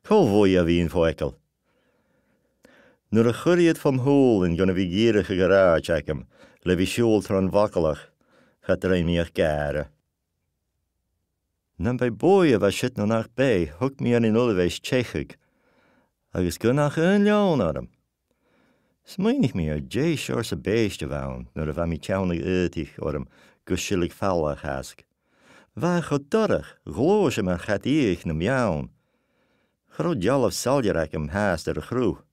cò bhuaithe a bhithinn fo eagal? Nuair a chuir iad fom shùilean gun a bhith ag iarraidh a' gharàid agam le bhith a' siubhal tron bhogallach, cha do rinn mi ach gàire. Nam b' e buaidh a bha siud no nach b' e, thug mi air an uilebheist teicheadh, agus gun ach aon leòn orm. Smaoinich mi air dè seòrsa bèist a bh' ann nuair a bha mi a' teannadh aodaich orm gus seilg fala a chasg. Bha e cho dorch, ghluais e mar chadaich nam beann. Cha robh dealbh soilleir agam fhathast air a' chruth.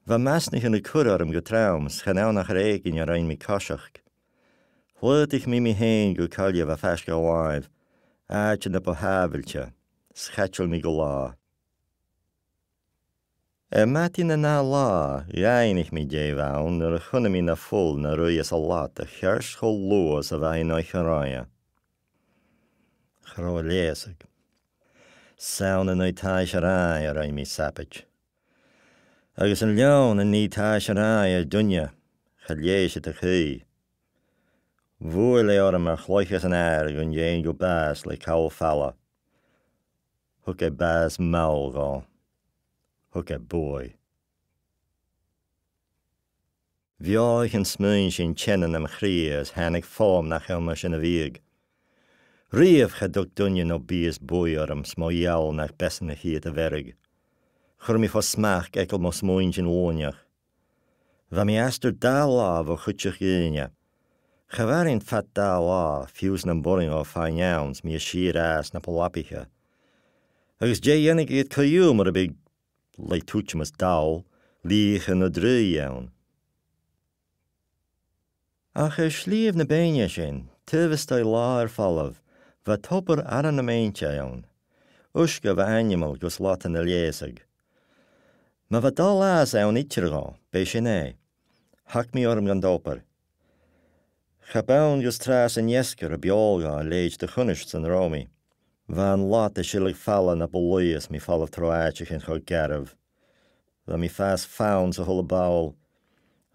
Bha masnachdan a' cur orm gu trom, 's chan ann ach air èiginn a rinn mi coiseachd. Shlaodaich mi mi fhèin gu coille a bha faisg air làimh, àite na bu shàbhailte, 's chaidil mi gu là. Air madainn an ath là, dh'aithnich mi dè bh' ann nuair a chunnaic mi na fuil na ruith às an lot a cheart cho luath 's a bha i an oidhche roimhe. Cha robh a leigheas agam. 'S ann an aghaidh taibhse an aghaidh a rinn mi sabaid. Agus an leòn a nì taibhse an aghaidh air duine, cha leigheas iad a-chaoidh. Bhuail e orm mar chloich às an adhar gun dèan gu bàs le call fala. Thug e bàs mall dhomh. Thug e buaidh. Bheothaich an smuain sin teine nam chridhe is thàinig fom nach eil mar sin a bhiadh. Riamh cha tug duine no biast buaidh orm 's mo gheall nach b' esan a chitheadh a mheirg. Chuir mi fo smachd eagal mo smuaintean uaine. Bha mi astar dà latha bho chuideachd dhaoine. Cha mhaireann fad dà latha, fiù 's nam b' urrainn dhomh faighinn ann 's mi a' sìor fhàs na polapiche. Agus dè dhèanadh iad co-dhiù mura biodh, le tuiteamas dall, lìocha no draoidh ann? Ach air sliabh na beinne sin, taobh a-staigh là air falbh, bha tobar Aran na Mèinte ann, uisge a bha ainmeil gus lota na leigheas agam. Ma bha dol às ann idir dhomh, b' e sin e. Thog mi orm dhan tobar. Cha b' ann gus tràth san fheasgar a b' eòl dhomh a leithid de chunnart san robh mi. Bha an lot a' seilg fala na bu luaithe 's mi a' falbh tro àiteachan cho garbh. Bha mi a' fàs fann sa h-uile ball.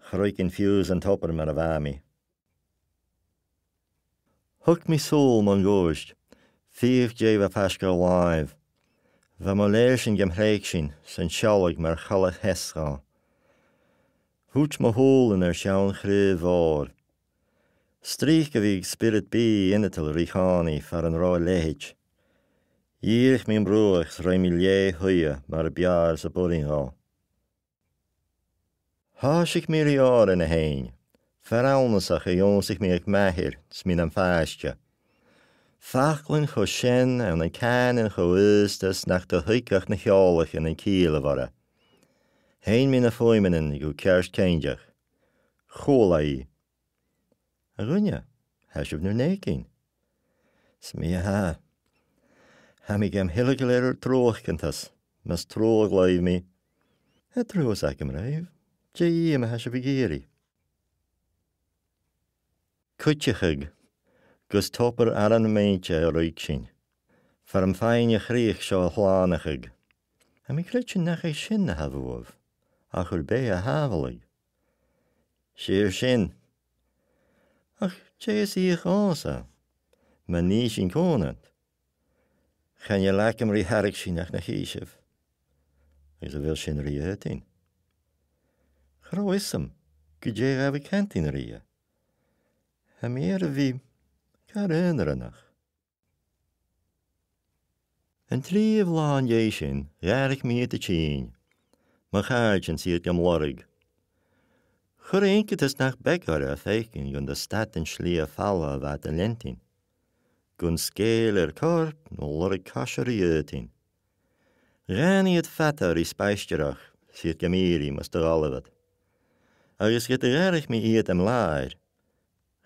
Cha ruigeadh fiù 's an tobar mar a bha mi. Thug mi sùil mun cuairt, feuch dè bha faisg air làimh. Bha mo lèirsinn gam thrèigsinn, 's an sealladh mar chala theas dhomh. Thuit mo shùilean air seann chraobh mhòr. 'S tric a bhiodh spiorad bìdh ionadail ri chànain far an robh a leithid. Dhìrich mi am bruach 's rinn mi leth-shuidhe mar a b' fheàrr 's a b' urrainn dhomh. Thòisich mi ri òran fhèin, fear annasach a dh'ionnsaich mi aig m' athair 's mi nam phàiste. Faclan cho sean ann an cànan cho aosta 's nach do thuig ach na h-eòlaichean an ciall a bh' orra. Sheinn mi na fuaimean gu ceart cinnteach. Chuala i. A dhuine, tha sibh nur n-èiginn. 'S mi a tha. Tha mi gam thilgeil air ur truacantas, mas truagh leibh mi. Tha truas agam ribh, dè dh'fheum a tha sibh ag iarraidh? Cuideachadh, gus tobar Aran na Mèinte a ruigsinn, far am faighinn a' chrìoch seo a shlànachadh. Tha mi a' creidsinn nach e sin a tha bhuaibh, ach ur beatha shàbhaladh. 'S e sin. Ach dè as fhiach dhòmhsa, ma nì sinn còmhnard? Chan eil agam ri tharraing sinn ach na chì sibh. Agus a bheil sin ri fhaotainn? Cha robh fhios agam gu dè a bha cantainn rithe. Tha mi air a bhith car aonaranach. An treas latha an dèidh sin, dh'fhairich mi iad a' tighinn, mo chàirdean 's iad gam lorg. Chuir e iongantas nach beag orra a' faicinn gun do stad an slighe fala a bha iad a' leantainn. Gun sgèile air corp no lorg coise ri fhaotainn. Dh'fhan iad fada ri spaidearachd, 's iad gam iarraidh mus do dh'fhalbh iad. Agus ged a dh'fhairich mi iad am làir,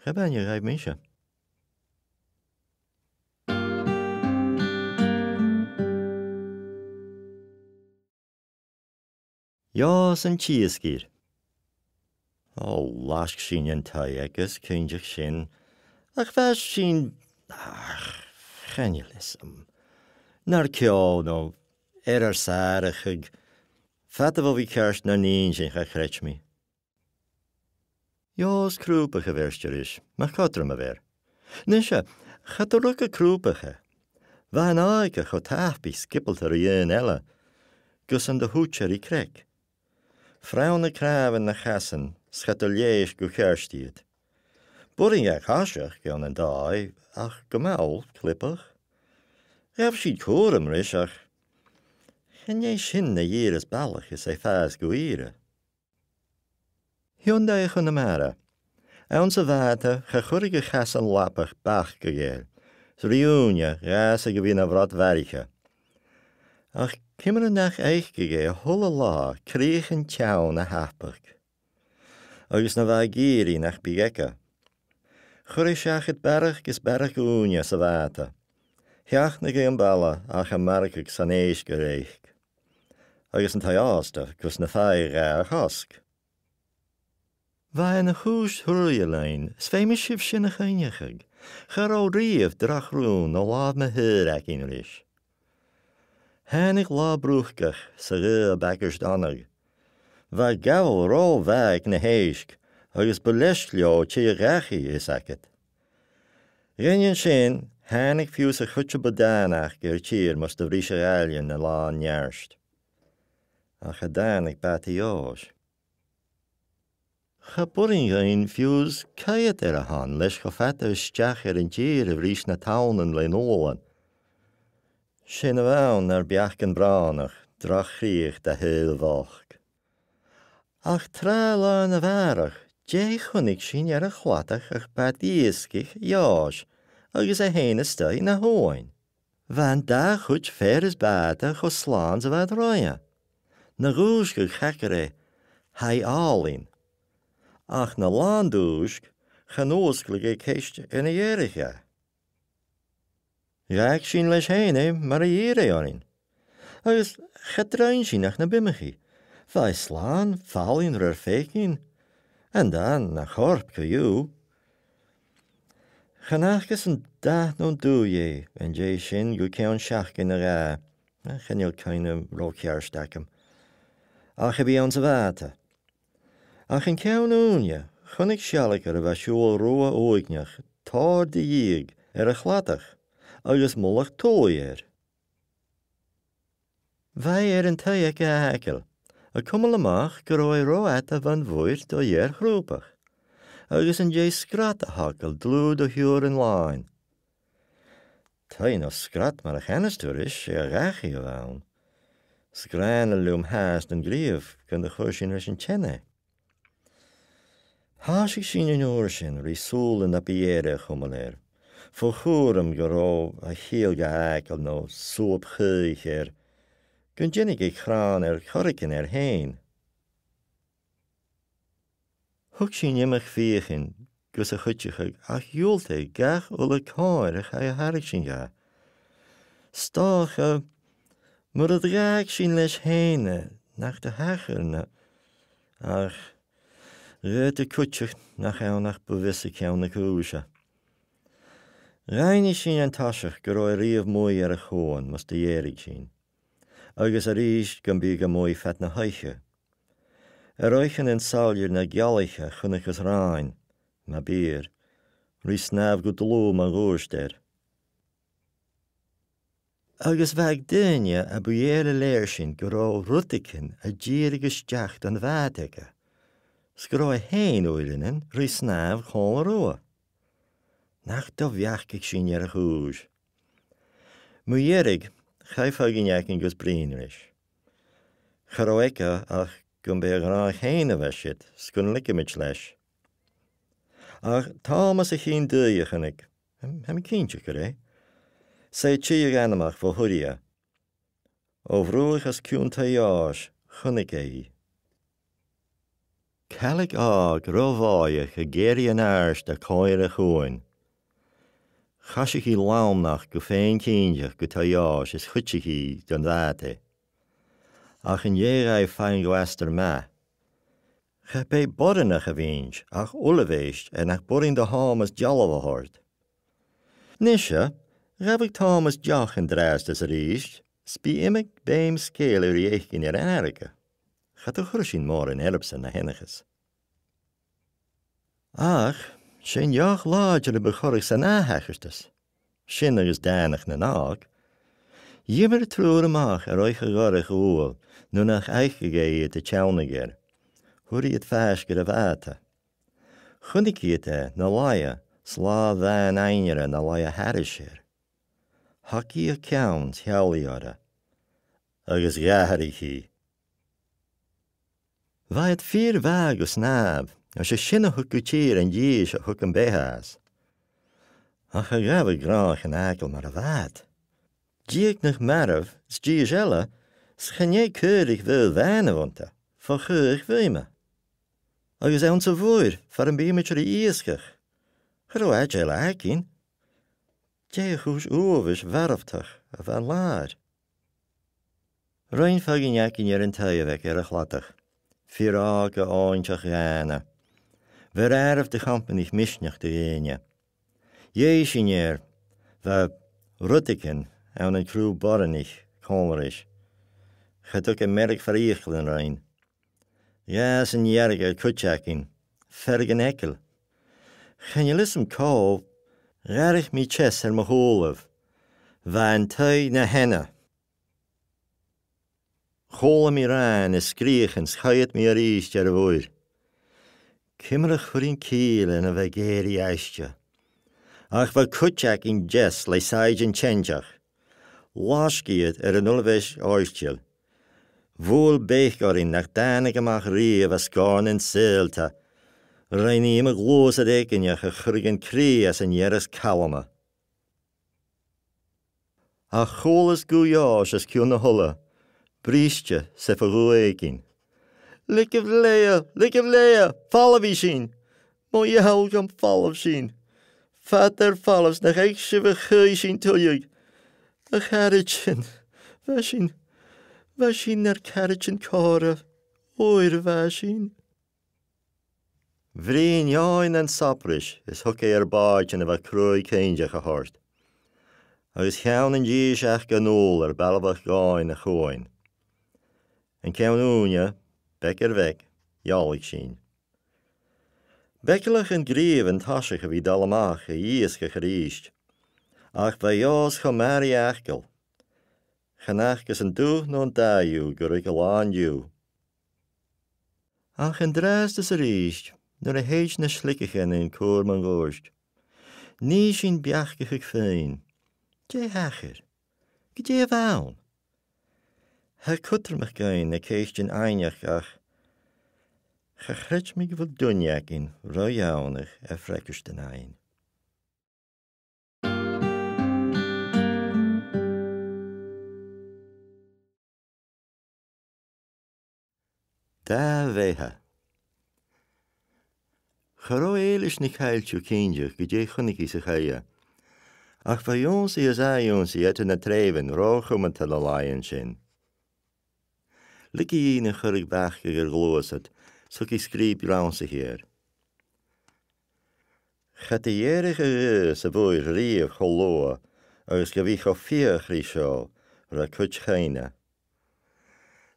cha b' aithne dhaibh mise. Eòs an t-iasgair. O, loisg sinn an taigh agus cinnteach sin. Ach bha sinn, ach, chan eil fhios agam. Nar ceò no air ar sàrachadh. Fada bho bhith ceart nar n-inntinn, cha chreid mi. Eòlas crùbach, a bheirte ris, mar codram a bheir. Nise, cha do rugadh crùbach e. Bha an òige cho tapaidh sgiobalta ri aon eile, gus an do thuit e ri creag. Phronn e cnàmhan na chasan, 's cha do leigheas gu ceart iad. B' urrainn dha coiseachd ann an dòigh, ach gu mall, clibeach. Ghabh siad cùram ris ach chan e sin na dh'iarras balach is e fàs gu ìre. Thionndaidh e chun na mara. Anns a' bhàta, cha chuireadh a chasan labach bac aige, 's ri ùine dh'fhàs e gu bhith na bhrod mhairiche. Ach ciamar nach fhaiceadh e a h-uile là crìochan teann a thapachd, agus na bha ag iarraidh nach biodh aige. Chuir e seachad barrachd is barrachd ùine sa bhàta. Sheachnadh e am balla ach am margadh san èisg a reic, agus an taigh-òsta gus na fàigheadh e a chosg. Bha e na chùis-thruaighe leinn, 's feumaidh sibh sin a chuimhneachadh, cha robh riamh droch rùn no làmh mo shaor againn ris. Thàinig là brusgach sa ghaoth a b' agairt annad. Bha gabhal ro mhath aig na h-èisg, agus bu leisg leotha tilleadh dhachaigh, is agad. Dh'aindeoin sin, thàinig fiù 's a' chuid bu dàna aca air tìr mus do bhris a' ghailleann na làn neart. Ach cha tàinig bàta Eòis. Cha b' urrainn dhuinn fiù 's coimhead air a shon leis cho fada a-steach air an tìr a bhris na tonnan le nuallan. Sin a bh' ann nar beachdan brònach, droch chrìoch da shaoghal bhochd. Ach tràth là na mhàireach, dè chunnaic sinn air a' chladach ach bàta-iasgaich Eòis agus e fhèin a-staigh na shuain. Bha an dà chuid fear is bàta cho slàn 's a bha iad roimhe. Na dhùisg a chaidh e, tha e àlainn. Ach na làn dùisg, chan fhosgail e ceist air na dh'èirich e. Dh'fhàg sinn leis fhèin e mar a dh'iarr e oirnn. Agus cha do rinn sinn ach na b' iomchaidh. Bha e slàn, fallain, ro fhèin. An dàn na chorp co-dhiù. Chan fhacas an dath no an dùil dheth an dèidh sin gu ceann seachdain no dhà. Chan eil cuimhne ro cheart agam. Ach a bhith anns a' bhàta. Ach an ceann ùine, chunnaic sealgair a bha a' siubhal rubha uaigneach tòrr de dhìg air a' chladach agus mullach tulaidh air. Bha e air an taigh aige a fhàgail, a' cumail a-mach gun robh e ro fhada bhon mhuir do dh'fhear chrùbach, agus an dèidh sgrad a thogail dlùth do shiùir an làin. Taigh no sgrad mar a chanas tu ris, 's e a dhachaigh a bh' ann. 'S gràineil leam fhathast an gnìomh gun do chuir sinn ris an teine. Thòisich sinn an uair sin ri sùilean na bitheara a chumail air, fo chùram gun robh a chiall ga fhàgail no suaip chaoich air, gun dèanadh e crann air choreigin air fhèin. Thug sinn iomadh fiachan gus a chuideachadh ach dhiùlt e gach uile còmhradh a chaidh a tharraing sinn dha. 'S dòcha, mura do dh'fhàg sinn leis fhèin e, nach do thachair na, ach dh'fhaodadh cuideachd nach ann ach bu mhiosa ceann na cùise. Dh'aithnich sinn an toiseach gun robh e a-riamh a-muigh air a' chuan mus do dh'èirich sinn, agus a-rithist gum biodh e a-muigh fad na h-oidhche. Air oidhcheannan soilleir na gealaich a chunnacas romhainn, ma bhithear, ri snàmh gu dlùth mun cuairt air. Agus bha daoine a bu gheàrr a lèir sinn gun robh rudeigin a' dìreadh a-steach don bhàta aige, 's gun robh e fhèin uaireannan ri snàmh còmhla riutha. Nach do bheachdaich sinn air a' chùis. Mu dheireadh, chaidh feadhainn againn gus bruidhinn ris. Cha robh aige ach gum b' e a ghnothaich fhèin a bha siud, 's gun leigeamaid leis. Ach Tòmas a' Chinn Duibh a chunnaic, tha, tha mi cinnteach gur e, 's e a' tighinn a-mach bho Thuireadh. O bhruach os cionn taigh Eòis, chunnaic e i. Caileag òg ro bhòidheach ag èirigh an-àirde còmhla ri a' chuan. Choisich i lomnochd gu fèin-chinnteach gu taigh Eòis is chuidich i don bhàta e. Ach an dèidh dhaibh faighinn gu astar math, cha b' e boireannach a bh' innte ach uilebheist air nach b' urrainn do Thòmas dealbh a thoirt. Nise, ghabhadh Tòmas deoch an-dràsta 's a-rithist, 's bidh iomadh beum sgeul ri fhaicinn air an fhairge. Cha do chuir sinn mòran earbsa na h-eanchainn. Ach 's e an deoch làidir a bu choireach san ath thachartas, sin agus dànachd nan òg, dh'imir triùir a-mach air oidhche dhorcha Dhùghaill nuair nach fhaiceadh e iad a' teannadh air. Fhuair iad faisg air a' bhàta. Chunnaic iad e na laighe, 's là bhàn aimhnearach na laighe thairis air. Shog i a ceann 's sheall i oirre, agus dh'atharraich i. Bha iad fìor mhath gu snàmh, agus 's e sin a thug gu tìr an dithis a thug am beatha às. Ach cha ghabh a' ghnàth-fhaicinn fhàgail mar a bha iad. Dìreach nach marbh, 's dithis eile, 's chan e caoraich bheul bhàna a bh' annta, fo chaoraich bhuidheann. Agus anns a' mhuir, far am bitheamaid ri iasgach, cha robh àite eile againn. Dè a' chùis uabhais mharbhtach a bha an làthair? Rinn feadhainn againn air an taigh a bh' aige air a' chladach, fir òga òinteach dhàna. Bha air àireamh de chompanaich misneachd do dhaoine. Dh'èigh sinn air, bha rudeigin ann an cruth boireannaich còmhla ris. Cha tug e mearg far fhiaclan rinn. Dh'fhàs an fhearg air cuid againn, fearg an eagail. Chan eil fhios agam cò, dh'fhairich mi teas air mo chùlaibh. Bha an taigh na theine. Chuala mi ràin is sgreuchain 's choimhead mi a-rithist air a' mhuir. Ciamar a chuirinn ciall air na bha ag èirigh aiste? Ach bha cuid againn deas le saighdean teanntach. Loisg iad air an uilebheist oillteil. Bhuail beachd oirnn nach tàinig a-mach riamh à sgòrnan saoghalta. Rinn iomadh gluasad èiginneach a chuireadh an cridhe às an fhearas calma. Ach chualas guth Iòis os cionn na h-ulaidh, briste 's e fo ghuth èiginn. Leigibh leatha, leigibh leatha, falbhaidh sinn! Mo gheall gum falbh sinn! Fada air falbh 's nach fhaic sibh a' chaoidh sinn tuilleadh! A charaidean, bha sinn, bha sinn nar caraidean còmhla, uair a bha sinn. Bhruidhinn eòin an sabaid is thug e air bàirdean a bha cruaidh cinnteach a thoirt, agus cheann an dithis aca a-null air balbhach dhòigh na chuain. An ceann ùine, beag air bheag, dh'fhalbh sinn. B' eagalach an gnìomh an toiseach a bhith a' dol a-mach a dh'iasgach a-rithist, ach bha Iòs cho math ri fhacal. Chan fhacas an dubh no an dath dhiubh gu ruige an latha an-diugh. Ach an-dràsta 's a-rithist, nuair a thèid na sligeachan an cùram mun cuairt, nì sinn beachdachadh fhèin. Dè thachair? Gu dè a bh' ann? Tha e cudromach dhuinn na ceistean fhaighneachd, ach cha chreid mi gu bheil duine againn ro dheònach air freagairtean fhaighinn. Dà bheatha. Cha robh Èilis NicCailtew cinnteach gu dè chunnaic i sa choille, ach bha ionnsaigh is ath-ionnsaigh eadar na treubhan ro chumanta na làithean sin. Leig i dhi na chuireadh bacadh air gluasad, 's thug i sgrìob rannsachaidh air. Cha do dh'èirich a' ghaoth sa mhuir riamh cho luath agus gu bhith cho fiach ri seo, ro cuid chuimhne.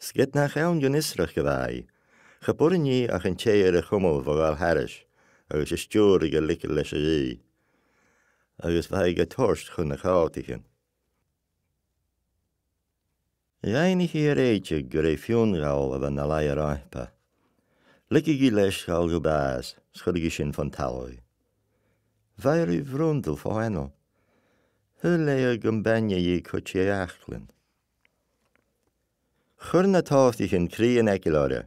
'S ged nach ann gun fhiosrachadh a bha i, cha b' urrainn dhi ach an tè air a chumail bho dhol thairis agus a stiùireadh a leigeil leis a' ghaoith, agus bha i ga toirt chun na còtaichean. Dh'aithnich i air èideadh gur e Fionnghall a bha na laighe roimhpe. Leigeadh i leis dhol gu bàs, 's chuireadh i sin fon talamh i. Bha i ri bhrundle fo anail. Shaoil leatha gum bainne dhi cuid dhe fhaclan. Chuir na tobhtaichean cridhe an eagail oirre,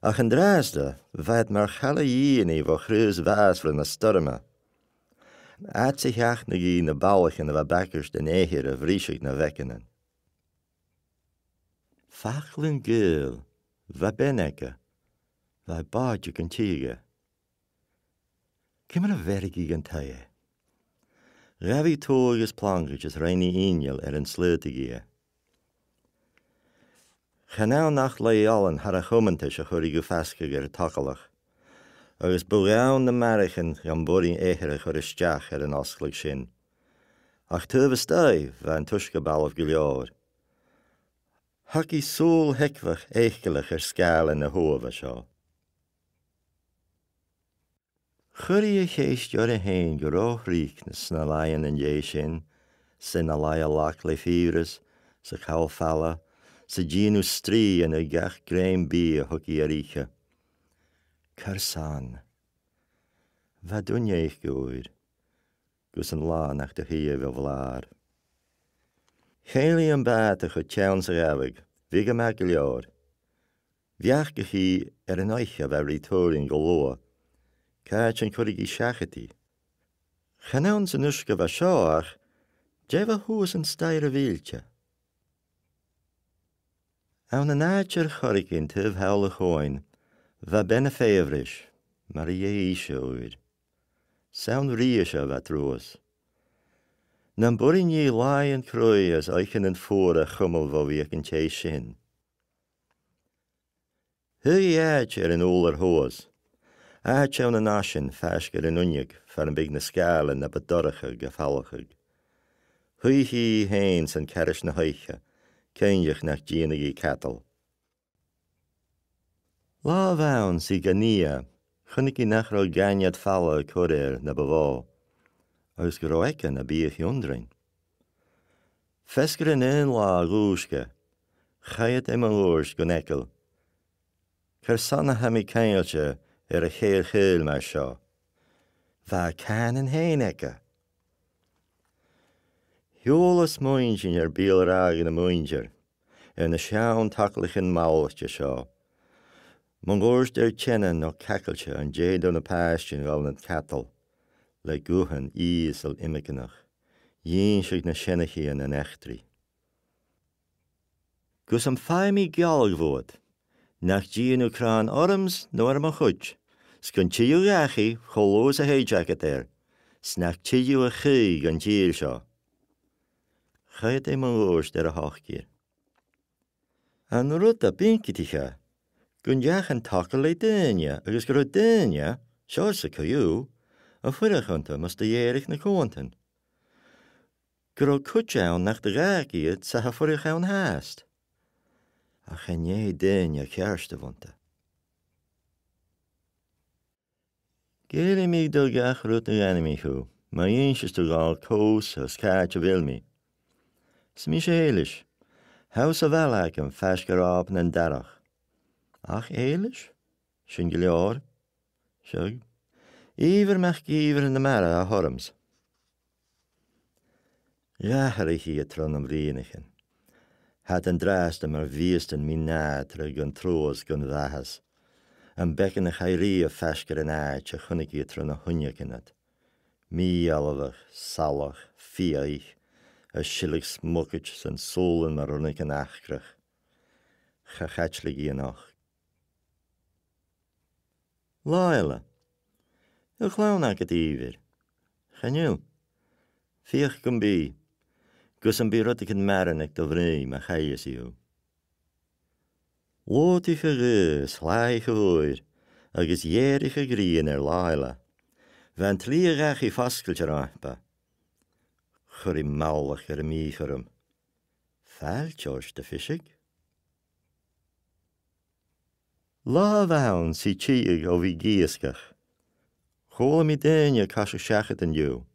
ach an-dràsta bha iad mar chaile dhìonaidh bho chraos bhàsmhor na stoirme. Fhad 's a sheachnadh i na ballachan a bha bagairt an eathar a bhriseadh na bheagan. Faclan gaoil, bha bean aige, bha i a' bàrdachadh an tì aige. Ciamar a bheireadh i dhan taigh e? Ghabh i tuagh is plangaid is rinn i inneal air an slaodadh i e. Chan ann ach laoidh fhallain thar a' chumantais a chuireadh gu fasgadh air an togalach, agus bu ghann na maireachdan gam b' urrainn eathar a chur a-steach air an fhosgladh sin. Ach taobh a-staigh bha an t-uisge balbh gu leòr. Thug i sùil theagmhach fhaiceallach air sgàilean na h-uamha seo. Chuir i a' cheist oirre fhèin gu ro thric sna làithean an dèidh sin, 's e na laighe lag le fiabhras, 's a' call fala, 's a' dèanamh strì an aghaidh gach grèim bìdh a thug i air ithe. Carson? Bha duine aice uair, gus an là nach do shuidh e bho bhlàr. Cheangail i am bàta a chuir teann sa ghabhadh, bhiodh e math gu leòr. Bheachdaich i air an oidhche a bha ri tòiseachadh gu luath, càit an cuireadh i seachad i. Chan ann san uisge a bha seo ach dè bha shuas an staidhre mhillte. Ann an àite air choreigin taobh thall a' chuain, bha bean a' feitheamh ris, mar a dh'èigh ise uair. 'S ann rithese a bha truas. Nam b' urrainn dhi làithean cruaidh is oidhcheannan fuara a chumail bho bhith aig an tè sin. Shuidh i àite air an ùrlar shuas, àite ann an oisean faisg air an uinneig far am biodh na sgàilean na bu dorcha ga falachadh. Shuidh i fhèin san cairt na h-oidhche, cinnteach nach dèanadh i cadal. Latha a bh' ann 's i ga nighe, chunnaic i nach robh gainnead fala a' cur air na bu mhotha, agus gun robh aige na biadh ionndrainn. Feasgar an aon latha a dhùisg e, chaidh iad air an uair sin gun eagal. Carson a tha mi ceangailte air a' cheithir-chaol mar seo? Bha a cànan fhèin aige. Shiubhail a smuaintean air beul-ràdh na muinntir, air na seann togalaichean mallaichte seo, mun cuairt air teine no cagailte an dèidh do na pàistean a dhol nan cadal, le guthan ìosal iomagaineach, dh'innseadh na seanchaidhean an eachdraidh. Gus am faigh mi gealladh bhuat, nach dèan thu cron ormsa no air mo chuid, 's gun till thu dhachaigh cho luath 's a thèid agad air, 's nach till thu a' chaoidh dhan till seo. Chaidh iad air an uair sin air a shocair. An rud a b' iongantaiche, gun deach an togail le daoine, agus gun robh daoine, seòrsa co-dhiù, a' fuireach annta mus do dh'èirich na cuantan. Gun robh cuid ann nach do dh'fhàg iad 's a tha a' fuireach ann fhathast. Ach chan e daoine ceart a bh' annta. Gèillidh mi do gach rud a dh'ainmich thu, ma dh'innseas tu dhomh cò thusa is càit a bheil mi. 'S mise Èilis. Tha thu sa bhaile agam faisg air Òban an Darach. Ach Èilis? Sin gu leòr. Seadh. Ìomhair mac Ìomhair na Mara a th' ormsa. Dh'atharraich iad tro na bliadhnaichean. Tha iad an-dràsta mar bhiastan mì-nàdarra gun truas gun mhaitheas. Am beagan a chaidh riamh faisg air an àite a chunnaic iad tro na h-uinneagan ud. Mì-dhealbhach, salach, fiadhaich, a' sileadh smugaid 's an sùilean mar rionnagan acrach. Cha chaidlidh i a-nochd. Latha eile. A bheil clann agad, Ìomhair? Chan eil. Feuch gum bi. Gus am bi rudeigin maireannach do bhruidhinn ma chailleas i thu. Luadaich a' ghaoth is shlàitheadh a' mhuir, agus dh'èirich a' ghrian air latha eile. Bha an t-slighe dhachaigh fosgailte romhpa. Chuir i mallachd air a' mhì-chuirm. Fàilte ort, a phiseag. Latha a bh' ann 's i a' tighinn o bhith ag iasgach. Chuala mi daoine a' coiseachd seachad an-diugh.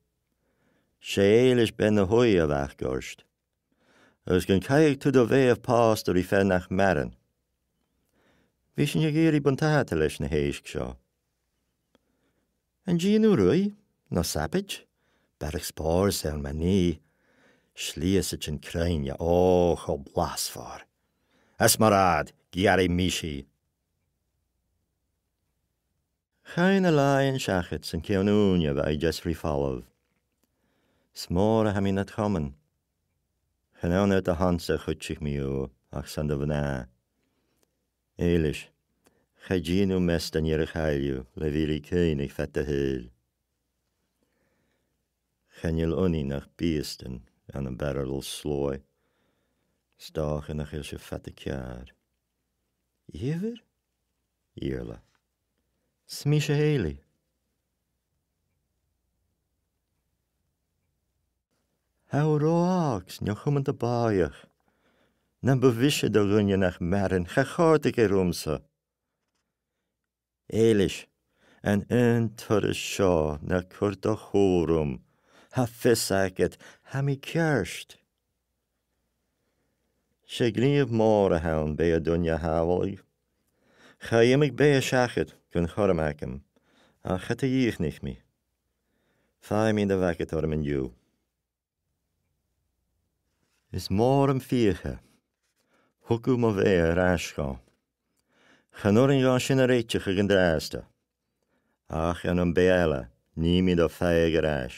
'S e Èilis Bean na h-Uaighe a bh' aca ort. Agus gun caitheadh tu do bheatha pòsta ri fear nach maireann. Bha sinn ag iarraidh buntàta leis na h-èisg seo. An dèan thu ruith, no sabaid? Barrachd spòrs ann ma nì. Sliasaidean cruinne, o, cho blasmhor. Às mo rathad, gearraidh mise i. Chaidh na làithean seachad 's an ceann ùine a bha i deas ri falbh. 'S mòr a tha mi nad chomain. Chan ann air do shon-sa a chuidich mi thu, ach 's ann do mhnaoi. Èilis, cha dèan thu meas dhan fhear a chaill thu, le bhith ri caoineadh fad do shaoghail. Chan eil annainn ach biastan ann am barail sluaigh. 'S dòcha nach eil sibh fada ceàrr. Ìomhair? Iarla. 'S mise Eilidh. Tha thu ro òg 's neo-chumanta bàidheach. Nam bu mhise do dhuine nach maireann, cha chòrdadh e riumsa. Eilís, an aon turas seo na cuir do chùl rium, tha fios agad, tha mi ceart. 'S e gnìomh mòr a th' ann beatha duine a shàbhaladh. Cha iomadh beatha seachad gun chothrom agam, ach cha do dhìochuimhnich mi. Feumaidh mi do bhagairt orm an-diugh. Is mòr am fiacha. Thug thu mo bheatha air ais dhomh. Chan urrainn dhomh sin a reiceachadh an-dràsta. Ach ann am beatha eile, nì mi do phàigheadh air ais.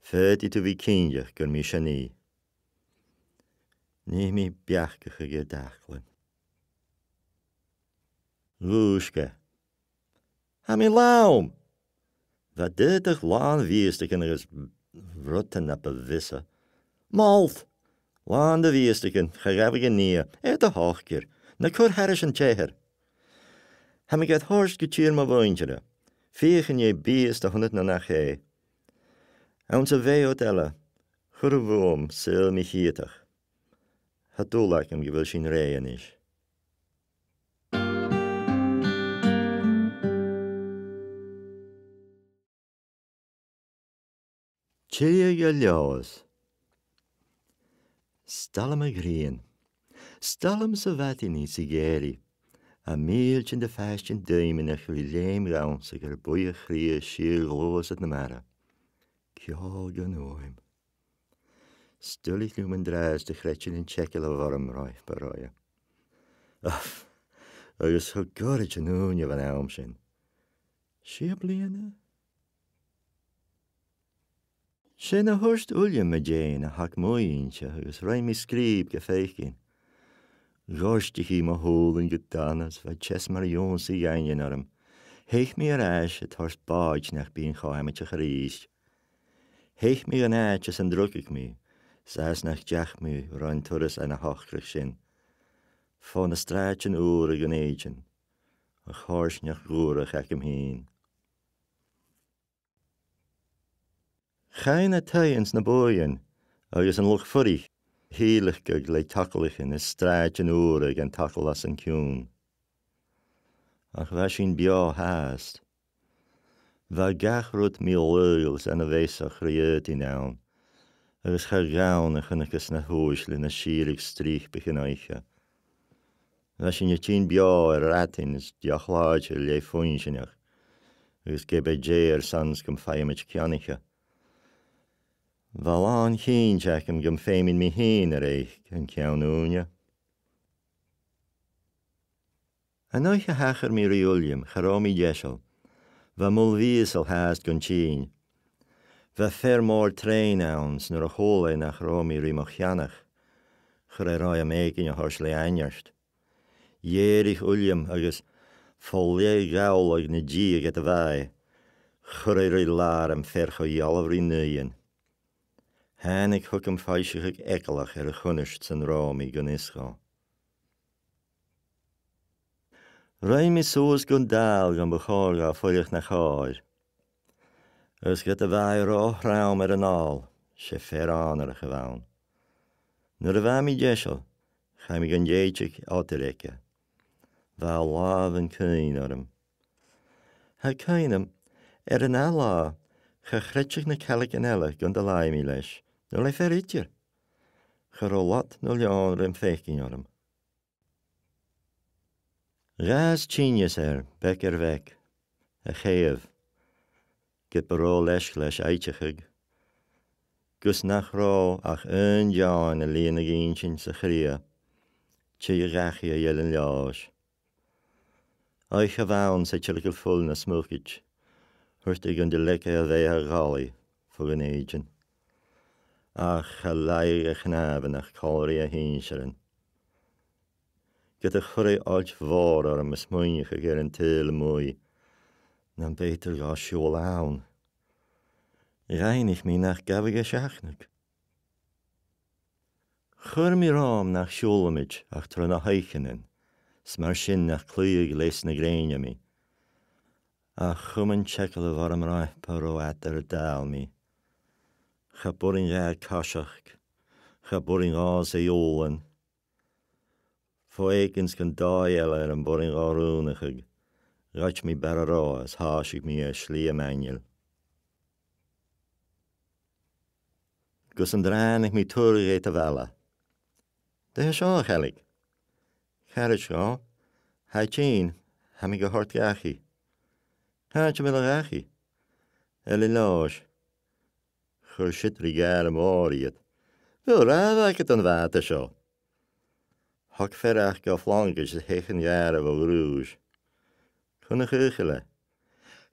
Faodaidh tu bhith cinnteach gur mise a nì. Nì mi beachdachadh air d' fhaclan. Dhùisg e. Tha mi làn! Bha dùthaich làn bhiastagan agus rudan na bu mhiosa. Molt! Làn de bhiastagan, cha ghabhadh e nighe, air do shocair, na cuir thairis an t-eathar. Tha mi gad thoirt gu tìr mo mhuinntire, feuch an e biast a th' annad no nach e. Anns a' bheatha ud eile, chuir thu bhuam saoghal mi-chiotach. Tha dùil agam gu bheil sinn rèidh a-nis. Tilleadh gu Leòdhas. 'S toil leam a' ghrian. 'S toil leam sa mhadainn 's ag èirigh. A' mìltean de phàistean daoimeanach ri leum dhannsa gur buidhe chridhe sìor ghluasad na mara. Ceòl gun fhuaim. 'S duilich leam an-dràsta chreidsinn an t-eagal a bh' orm roimhe, b' fheàrr. Uff, agus cho goirid an ùine a bh' ann an àm sin. Sia bliadhna? 'S e na thuirt Uilleam mu dheidhinn a thug m' innse agus rinn mi sgrìob ga faicinn. Ghoirtich i mo shùilean gu dona 's bha teas mar ionnsaigh dhaingeann orm. Theich mi air ais a' toirt bàidh nach bithinn cho amaideach a-rithist. Theich mi dhan àite san dhrugaich mi, 's às nach deach mi ron turas an-shocrach sin. Fo na sràidean ùra Dhùn Èideann, a' choimhearsnachd dhùrach agam fhìn. Chaidh na taighean 's na bùithean agus an luchd-fuirich a thìodhlacadh le togalaichean is sràidean ùra gan togail às an ciùin. Ach bha sinn beò fhathast. Bha gach rud mì-fhlaoghail 's ana-mheasach ri fhaotainn ann, agus cha dheòin a chunnacas na h-uaislean a' sìreadh striapaich an oidhche. Bha sinn a' tighinn beò air radain is deagh-shlàinte le fuinnseanach, agus ge b' e dè air son 's gum faigheamaid ceannaiche. Bha làn-chinnt agam gum feumainn mi fhìn a reic an ceann ùine. An oidhche a thachair mi ri Uilleam, cha robh mi deiseil. Bha m' fhuil mhìosail fhathast gun tighinn. Bha fear mòr treun ann, 's nuair a chuala e nach robh mi ri mo cheannach, chuir e roimhe m' èiginn a thoirt le ainneart. Dh'èirich Uilleam agus, fo leth-ghabhail na diadh ged a bha e, chuir e ri làr am fear cho dhealbh ri naoidhean. Thàinig thugam foillseachadh eagalach air a' chunnart san robh mi gun fhios dhomh. Rinn mi suas gun dàil gum bu chòir dha fuireach na chòir. Agus ged a bha e ro throm air an òl, 's e fear onarach a bh' ann. Nuair a bha mi deiseil, chaidh mi gun dèideadh odair aige. Bha a làmh an cuimhn' orm. Tha cuimhn' agam, air an ath latha, cha chreideadh na caileagan eile gun do laigh mi leis, no le fear idir. Cha robh lot no leòn rim faicinn orm. Dh'fhàs tinneas air, beag air bheag, a' chaitheamh, ged bu ro leisg leis aideachadh, gus nach robh ach aon deòin a' lìonadh inntinn sa chridhe, tilleadh dhachaigh a dh'Eilean Leòdhais. Oidhche mhòr 's e tilgeil fuil na smugaid, thuirt e gun do leig e a bheatha a dholaidh fo Dhùn Èideann. Ach cha laigh a chnàmhan ach còmhla ri a shinnsearan. Ged a chuir e oillt mhòr orm a' smaoineachadh air an t-saoghal a-muigh, nam b' fheudar dhomh siubhal ann. Dh'aithnich mi nach gabhadh e seachnadh. Chuir mi romham nach siubhalamaid ach tro na h-oidhcheannan, 's mar sin nach cluicheadh leis na grèine mi. Ach chùm an t-eagal a bh' orm roimhpe ro fhada air dàil mi. Cha b' urrainn dha coiseachd, cha b' urrainn dhòmhsa ionnlainn. Bho èiginn 's gun dòigh eile air am b' urrainn dhomh rùnachadh, ghoid mi Barraroa is thòisich mi air Sliabh m' Aingil. Gus an do ràinig mi tuilleadh air a' bhaile. Dè tha seo, a chaileig? Caraid dhomh. Tha i tinn, tha mi ga thoirt dhachaigh. Càit a bheil a dhachaigh? Eilidh Leòdhais. Chuir siud ri gàire mòr iad. Bheil ràmh agad don bhàta seo? Thog fear aca a phlangaid is theich an gàire bho ghnùis. Chunnaic Eòghainn e.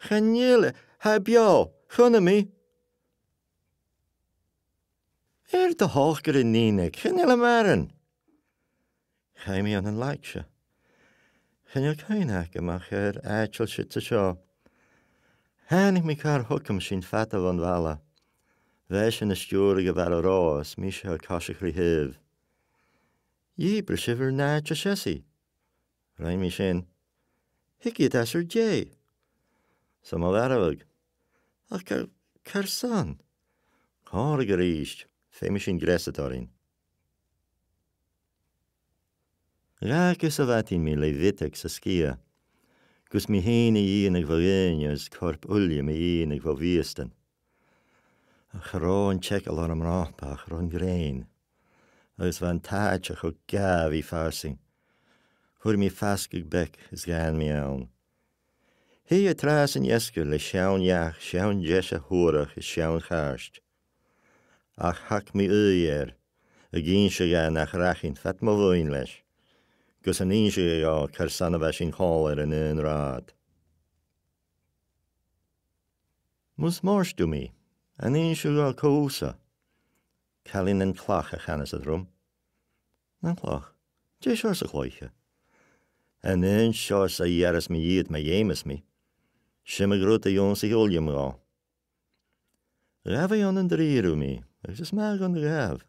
Chan eil e, tha e beò, chunna mi. Air do shocair, a nighean, chan eil e maireann. Chaidh mi ann an laigse. Chan eil cuimhne agam ach air àiteil siud 's an seo. Thàinig mi car thugam sinn fada bhon bhaile. Bha esan a' stiùireadh a' Bharraroa is mise a' coiseachd ri thaobh. Dhìobair sibh air an àite seasaidh. Rinn mi sin. Thig iad às ur dèidh. 'S a' mharbhadh. Ach car, carson? Còmhradh a-rithist, feumaidh sinn greasad oirnn. Dh'fhàg sa mhadainn mi le Vitex is sgiath, gus mi fhìn a dhìon bho dhaoine is corp Uilleim a dhìon bho bhiastan. Ach cha robh an t-eagal orm romhpa ach ron ghrèin, agus bha an t-àite cho gàbhaidh farsaing. Fhuair mi fasgadh beag is dh'fhan mi ann. Shuidh e tràth san fheasgar le seann each, seann deise shuarach is seann chairt. Ach thug mi ùidh air, ag innse dha nach rachainn fad mo bhuinn leis, gus an innse dhomh carson a bha sinn còmhla air an aon rathad. Mus mairt thu mi, an innis thu dhomh cò thusa? Cailin nan Clach, a chanas iad rium. Nan Clach? Dè seòrsa cloiche? An aon seòrsa a ghearras mi dhìot ma dh'fheumas mi. Sin an rud a dh'ionnsaich Uilleam dhomh. Ghabh e ann an dri-ru mi, agus is math gun do ghabh.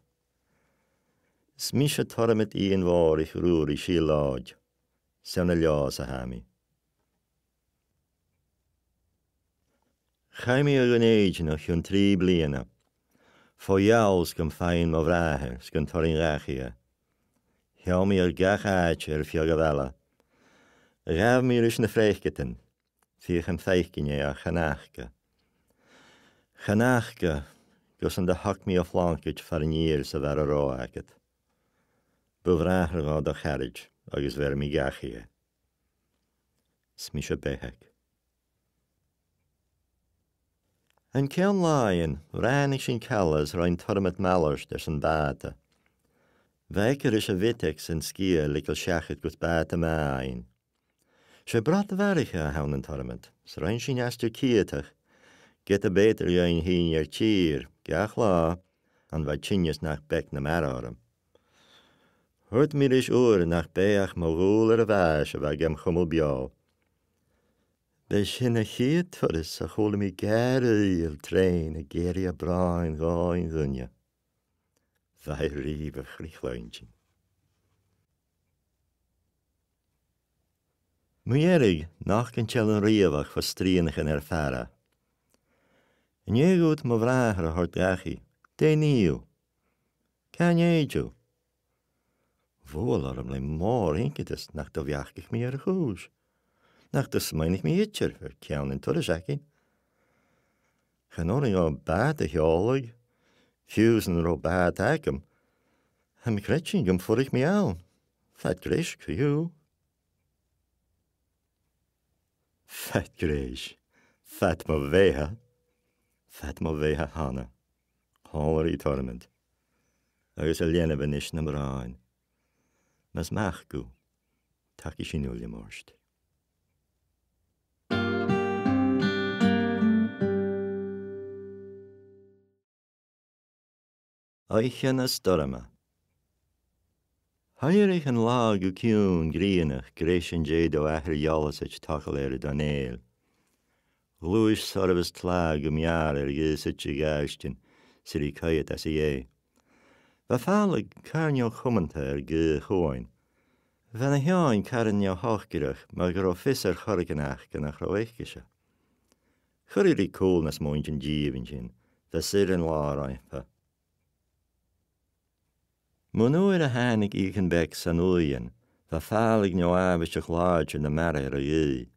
Is mise Tormod Iain Mhòraich Ruairidh Sìl Leòid, 's ann à Leòdhas a tha mi. Chaidh mi a Dhùn Èideann o chionn trì bliadhna, fo gheall 's gum faighinn mo bhràthair 's gun toirinn dhachaigh e. Sheall mi air gach àite air feadh a' bhaile. Ghabh mi ris na freiceadan, feuch am faicinn e, ach chan fhaca. Chan fhaca, gus an do thog mi a' phlangaid far an iar 's a bha ro agad. Bu bhràthair dhomh do charaid, agus bheir mi dhachaigh e. 'S mise Beathag. An ceann-latha, ràinig sinn cala is rinn Tormod malairt airson bàta. Bha aige ris a' Vitex an sgiath a leigeil seachad gus bàta math fhaighinn. 'S e brot mharaich a th' ann an Tormod, 's rinn sinn astar ciatach, ged a b' fheudar dhuinn tighinn air tìr gach latha, an bha tinneas nach beag na mara orm. Thuirt mi ris uair nach b' e ach mo dhùil air a' bhàs a bha gam chumail beò. B' e sin a' chiad turas a chuala mi gàire-aoil treun ag èirigh à bràigh dhomhainn dhuine. Bha e a-riamh air chrith-chluinntinn. Mu dheireadh, nochd an t-Eilean Riabhach fo strianachan air fàire. An dèidh dhut mo bhràthair a thoirt dhachaigh, dè nì thu? Càit an tèid thu? Bhuail orm le mòr-iongantas nach do bheachdaich mi air a' chùis, nach do smaoinich mi idir air ceann an turais againn. Chan urrainn dhomh bàta a sheòladh, fiù 's an robh bàta agam, tha mi a' creidsinn gum fuirich mi ann, fad greis co-dhiù. Fad greis, fad mo bheatha, fad mo bheatha cheana, còmhla ri Tormod, agus a' leanabh a-nis nam ràin. Mas math thu, taghaidh sinn Uilleam ort. Oidhche na Stoirme. Shàraich an latha gu ciùin grianach greis an dèidh do athair Ealasaid togail air Dùn Èill. Ghluais soirbheas tlàth gu mear air ghuth suidhe Dhàibhidh, 's i ri coimhead às a dhèidh. Bha fàileadh car neo-chumanta air guth a' chuain. Bha na h-eòin caran neo-shocrach, mar gun robh fios air choreigin aca nach robh aicese. Chuir i ri cùl na smuaintean dìomhain sin, bha saor an latha roimhpe. Mun uair a thàinig Eachann Beag san uaighean, Bha fàileadh neo-àbhaisteach làidir na mara air a' ghaoith,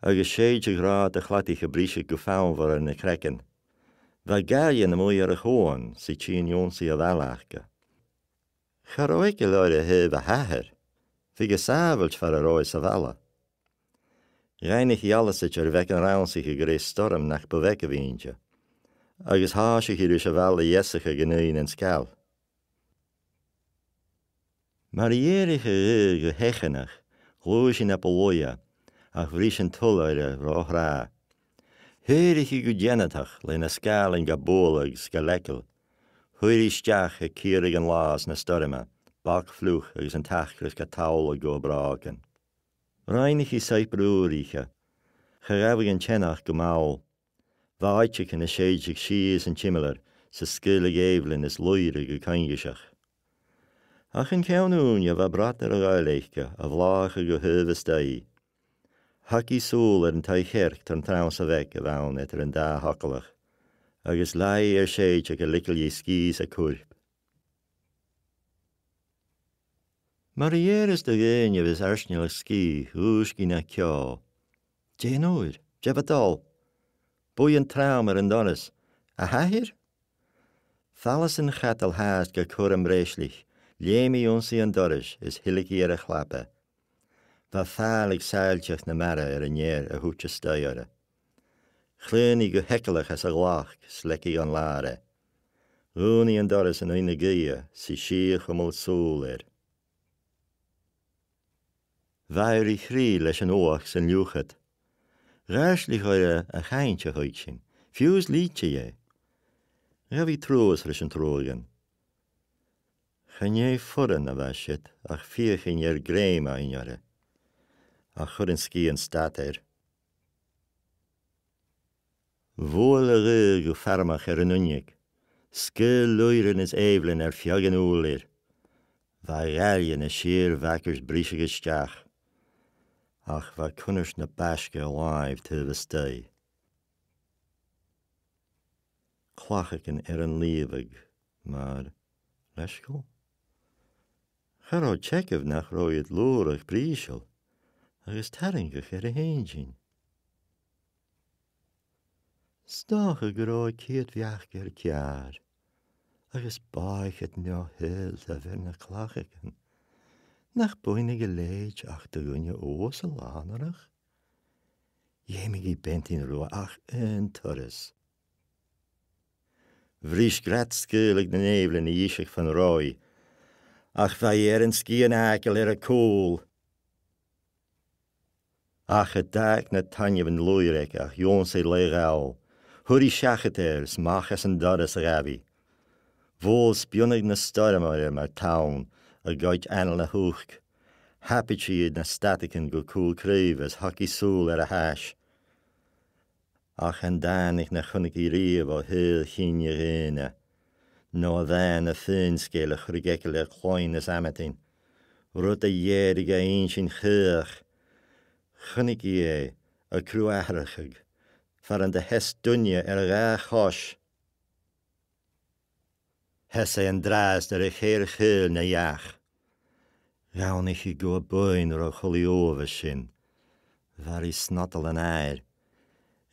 agus sèideadh rathad a' chladaich a' briseadh gu fonnmhor air na creagan. Bha gailleann a-muigh air a' chuan 's i a' tighinn a dh'ionnsaigh a' bhaile aca. Cha robh eagal oirre a thaobh a h-athar, bhiodh e sàbhailt far an robh e sa bhaile. Dh'fhaighnich i Alasdair air bheag an rannsaich gur e stoirm nach bu bheag a bh' innte, agus thòisich i ris a' bhaile a dheasachadh an aghaidh nan sgal. Mar a dh'èirich a' ghaoth gu h-eachanach, ghluais i na bu luaithe, ach bhris an t-ul oirre ro thràth. Shèidich i gu dèanadach le na sgàilean ga bualadh agus ga leagail. Shuidh i a-steach aig ciaradh an latha anns na stoirme, bog fliuch agus an t-acras ga tadhal gu a brògan. Ràinig i saidhp ùr oirre. Cha ghabh i an teine ach gu mall. Bha oidhche na sèideadh sìos an t-similear, 's a' sgaoileadh èibhlean is laoireadh gu coimhearsach. Ach an ceann ùine bha bradair a' ghoil aice a' bhlàthachadh gu taobh a-staigh. Thug i sùil air an taigh-chearc tron trannsa bheag a bh' ann eadar an dà thogalach, agus laigh i air sèideadh a leigeil dhi sgìths a cuirp. Mar a dh'èireas do dhaoine a bhios arsnel a' sgìth, dhùisg i na ceò. Dè an uair? Dè bha dol? Buidheann trom air an doras. A h-athair? Falas an cadal fhathast ga cur am breislich, leum i ionnsaigh an dorais is thilg i air a' chlapa. Bha fàileadh sàillteach na mara air an fhear a thuit a-staigh oirre. Chlaon i gu h-eagalach às a ghlaic 's leig i dhan làr e. Dhùin i an doras an aghaidh na gaoithe 's i sìor chumail sùil air. Bha i ri chridhe leis an fhuachd 's an fhliuchad. Dh'fhairtlich oirre a chainnt a thuigsinn, fiù 's lite dheth. Ghabh i truas ris an truaghan. Chan e furan a bha siud, ach feuchainn air grèim fhaighinn oirre. Ach chuir an sgian stad air. Bhuail a' ghaoth gu fearmach air an uinneig. Sgaoil luibhrean is èibhlean air feadh an ùrlair. Bha a' ghailleann a' sìor-bhagairt briseadh a-steach. Ach bha cunnart na b' fhaisge a làimh taobh a-staigh. Clachagan air an lìomhadh, mar leisgeul. Cha robh teagamh nach robh iad lùrach prìseil, agus tarraingeach air a h-inntinn. 'S dòcha gun robh a' chiad bheachd air ceàrr, agus bàthadh iad neo-shaoghalta air na clachagan. Nach buinidh a leithid ach do dhuine uasal lànarach? Dh'fheumadh i beantainn riutha ach aon turas. Bhris grad sgaoileadh nan èibhlean a dh'iseadh fon robh i, ach bha i air an sgian fhàgail air a cùl. Ach cha d' fhàg na taitneamhan luaidh aige ach ionnsaigh laogh-ghall. Chuir i seachad air 's a-mach às an doras a ghabh i. Bhuail spionnadh na stoirme oirre mar tonn, a ghoid anail na h-uchd. Thapaid i na stadagan gu cùl craoibhe is thug i sùil air a h-ais. Ach an tàinig na chunnaic i riamh o shaoghal chinne-dhaonna, no a' bhean a' faighinn sgeul a chuireadh eagal air cloinn is amadain, rud a dh'èirich dha inntinn chaoch. Chunnaic i e a' cruth-atharrachadh, far an do sheas duine air dhà chois. Sheas e an-dràsta air a cheithir chaol na each. Dh'fhaighnich i gu a buin ro chuile uabhas sin. Bha i snodal an adhair.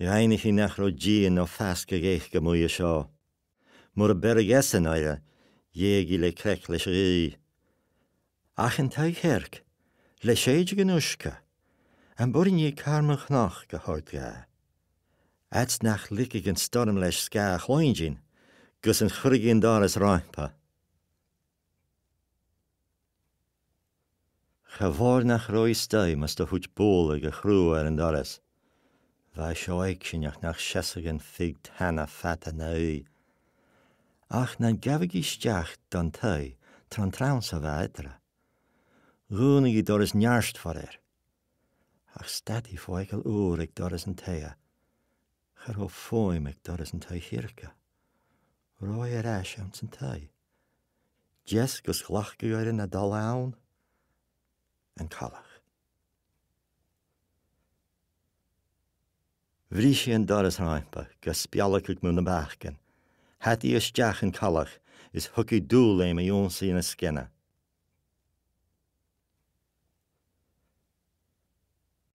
Dh'fhaighnich i nach robh dìon no fasgadh aice a-muigh an seo. Mura beireadh esan oirre, dh'eug i le creag leis a' ghaoith. Ach an taigh-chearc, le sèideadh an uisge, am b' urrainn dhi car mun chnoc a thoirt dha, fhad 's nach leigeadh an stoirm leis sgàth a chluinntinn, gus an cuireadh i an doras roimhpe. Cha mhòr nach robh i a-staigh mus do thuit bualadh a chruaidh air an doras. Bha i seo fhaicsinneach nach seasadh am fiodh tana fada na aghaidh. Ach nan gabhadh i a-steach dhan taigh tron trannsa a bha eatarra, dhùnadh i doras neart faraor. Ach stad i fo eagal ùr aig doras an taighe. Cha robh fuaim aig doras an taigh-chearc. Robh i air ais anns an taigh. Deas gus glacadh oirre na dhol ann. An calach. Bhris i an doras roimhpe, ga spealachadh mu na bacan. Shad i a-steach an calach, is thug i dùbhlan a dh'ionnsaigh na sgèine.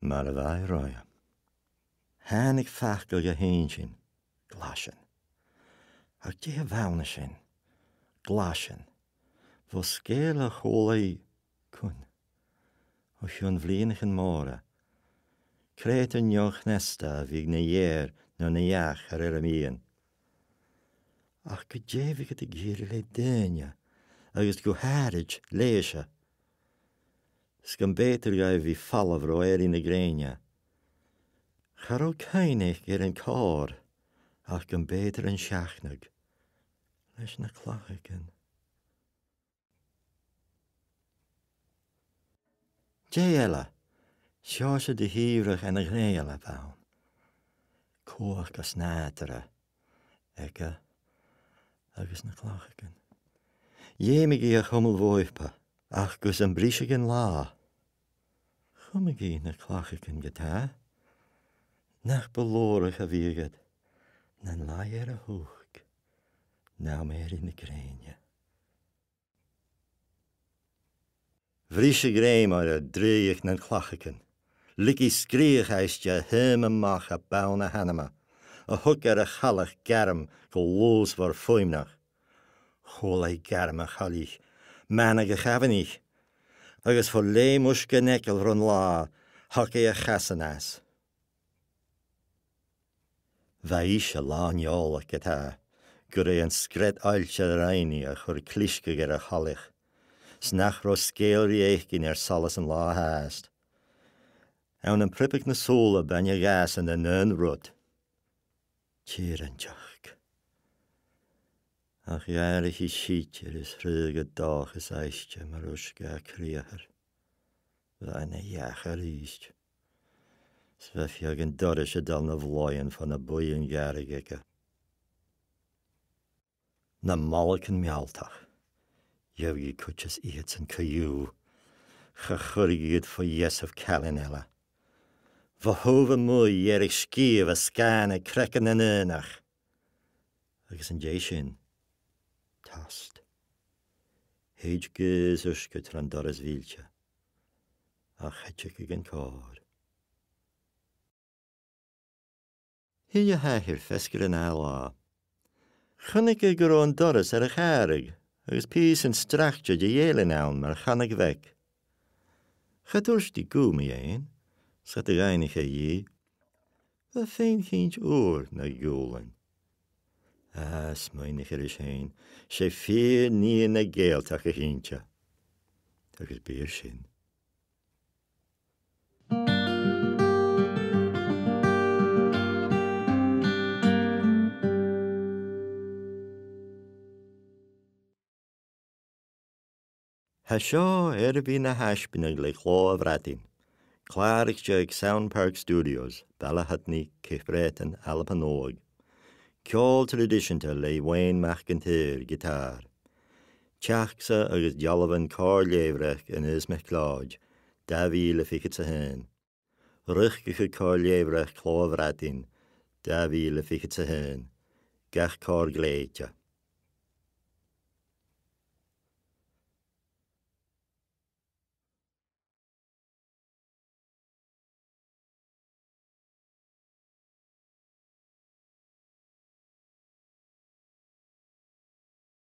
mar a bha e roimhe. Thàinig facal dha fhèin sin, glaisean. Ach dè a bh' ann an sin? Glaisean. Bho sgeul a chuala i cuin? O chionn bhliadhnaichean mòra. Creutair neo-chneasta a bhiodh na dh'fheòir no na dh'each air ar miann. Ach gu dè bhiodh iad ag iarraidh le daoine, agus gu h-àraid leatha? 'S gum b' fheudar dhaibh a bhith a' falbh ro èirigh na grèine. Cha robh cuimhne aice air an còrr, ach gum b' fheudar an seachnadh leis na clachagan. Dè eile? Seòrsa de dh'fhiabhras ann an ghrian a bh' ann. Cumhachd as nàdarra aige agus na clachagan. Dh'fheumadh i a chumail bhuaipe, ach gus am briseadh an là, chumadh i na clachagan ge-tà. Nach bu lòrach a bhiodh iad nan laighe air a h-uchd, nam b' fheudar na grèine. Bhris a ghrèim oirre air draoidheachd nan clachagan. Leig i sgreuch aiste a thum a-mach à bonn a h-anama, a thug air a chailleach gairm gu luathsmhor fuaimneach. Chuala i gairm a' chaillich, manaidh a' chamhanaich, agus fo leum uisge an eagail tron là, thog i a chasan às. Bha ise làn eòlach ge-tà gur e an sgread oillteil a rinn i a chuir clisgeadh air a chailleach, 's nach robh sgeul ri fhaicinn air solas an là fhathast. Ann am priobadh na sùla b' aithne dhàsan an aon rud. Tìr an deoch. Ach dh'fhairich i sitir is thruagh a dòchas aiste mar uisge à criathar. Bha e na dh'each a-rithist. 'S bha feadh an dorais a' dol na bhlàthan fo na buillean ghearra aige. Na mallachan mealltach. Gheibheadh i cuid às iadsan co-dhiù. Cha chuireadh iad fo gheasaibh cailin eile. Bho thaobh a-muigh dh'èirich sgiamh a sgàin aig creagan nan aonach. Agus an dèidh sin, tost. Shèid gaoth is uisge tron doras mhillte. Ach cha tigeadh an còrr. Thill a h-athair feasgar an ath-là. Chunnaic e gun robh an doras air a chàradh, agus pìosan sracte de dh'èalainn ann mar chanadh bheag. Cha tuirt i guth mu dheidhinn, 's cha do dh'fhaighnich e dhi. Bha fèin-chinnt ùr na ghiùlain. Ah, smaoinich e ris fhèin, 's e fìor nighean na Gàidhealtachd a th' innte. Agus b' fhìor sin. Tha seo air a bhith na thaisbeanadh le Clò a' Bhradain, clàraichte aig Sound Park Studios, Baile Hutney, Ceap Breatainn, Alba Nuadh. Ceòl traidiseanta le Wayne Mac an t-Saoir, giotàr. Teacsa agus dealbhan còir-lethbhreac Aonghas MacLeòid, dà mhìle fichead 's a h-aon. Riochdachadh còir-lethbhreac Clò a' Bhradain, dà mhìle fichead 's a h-aon. Gach còir glèidhte.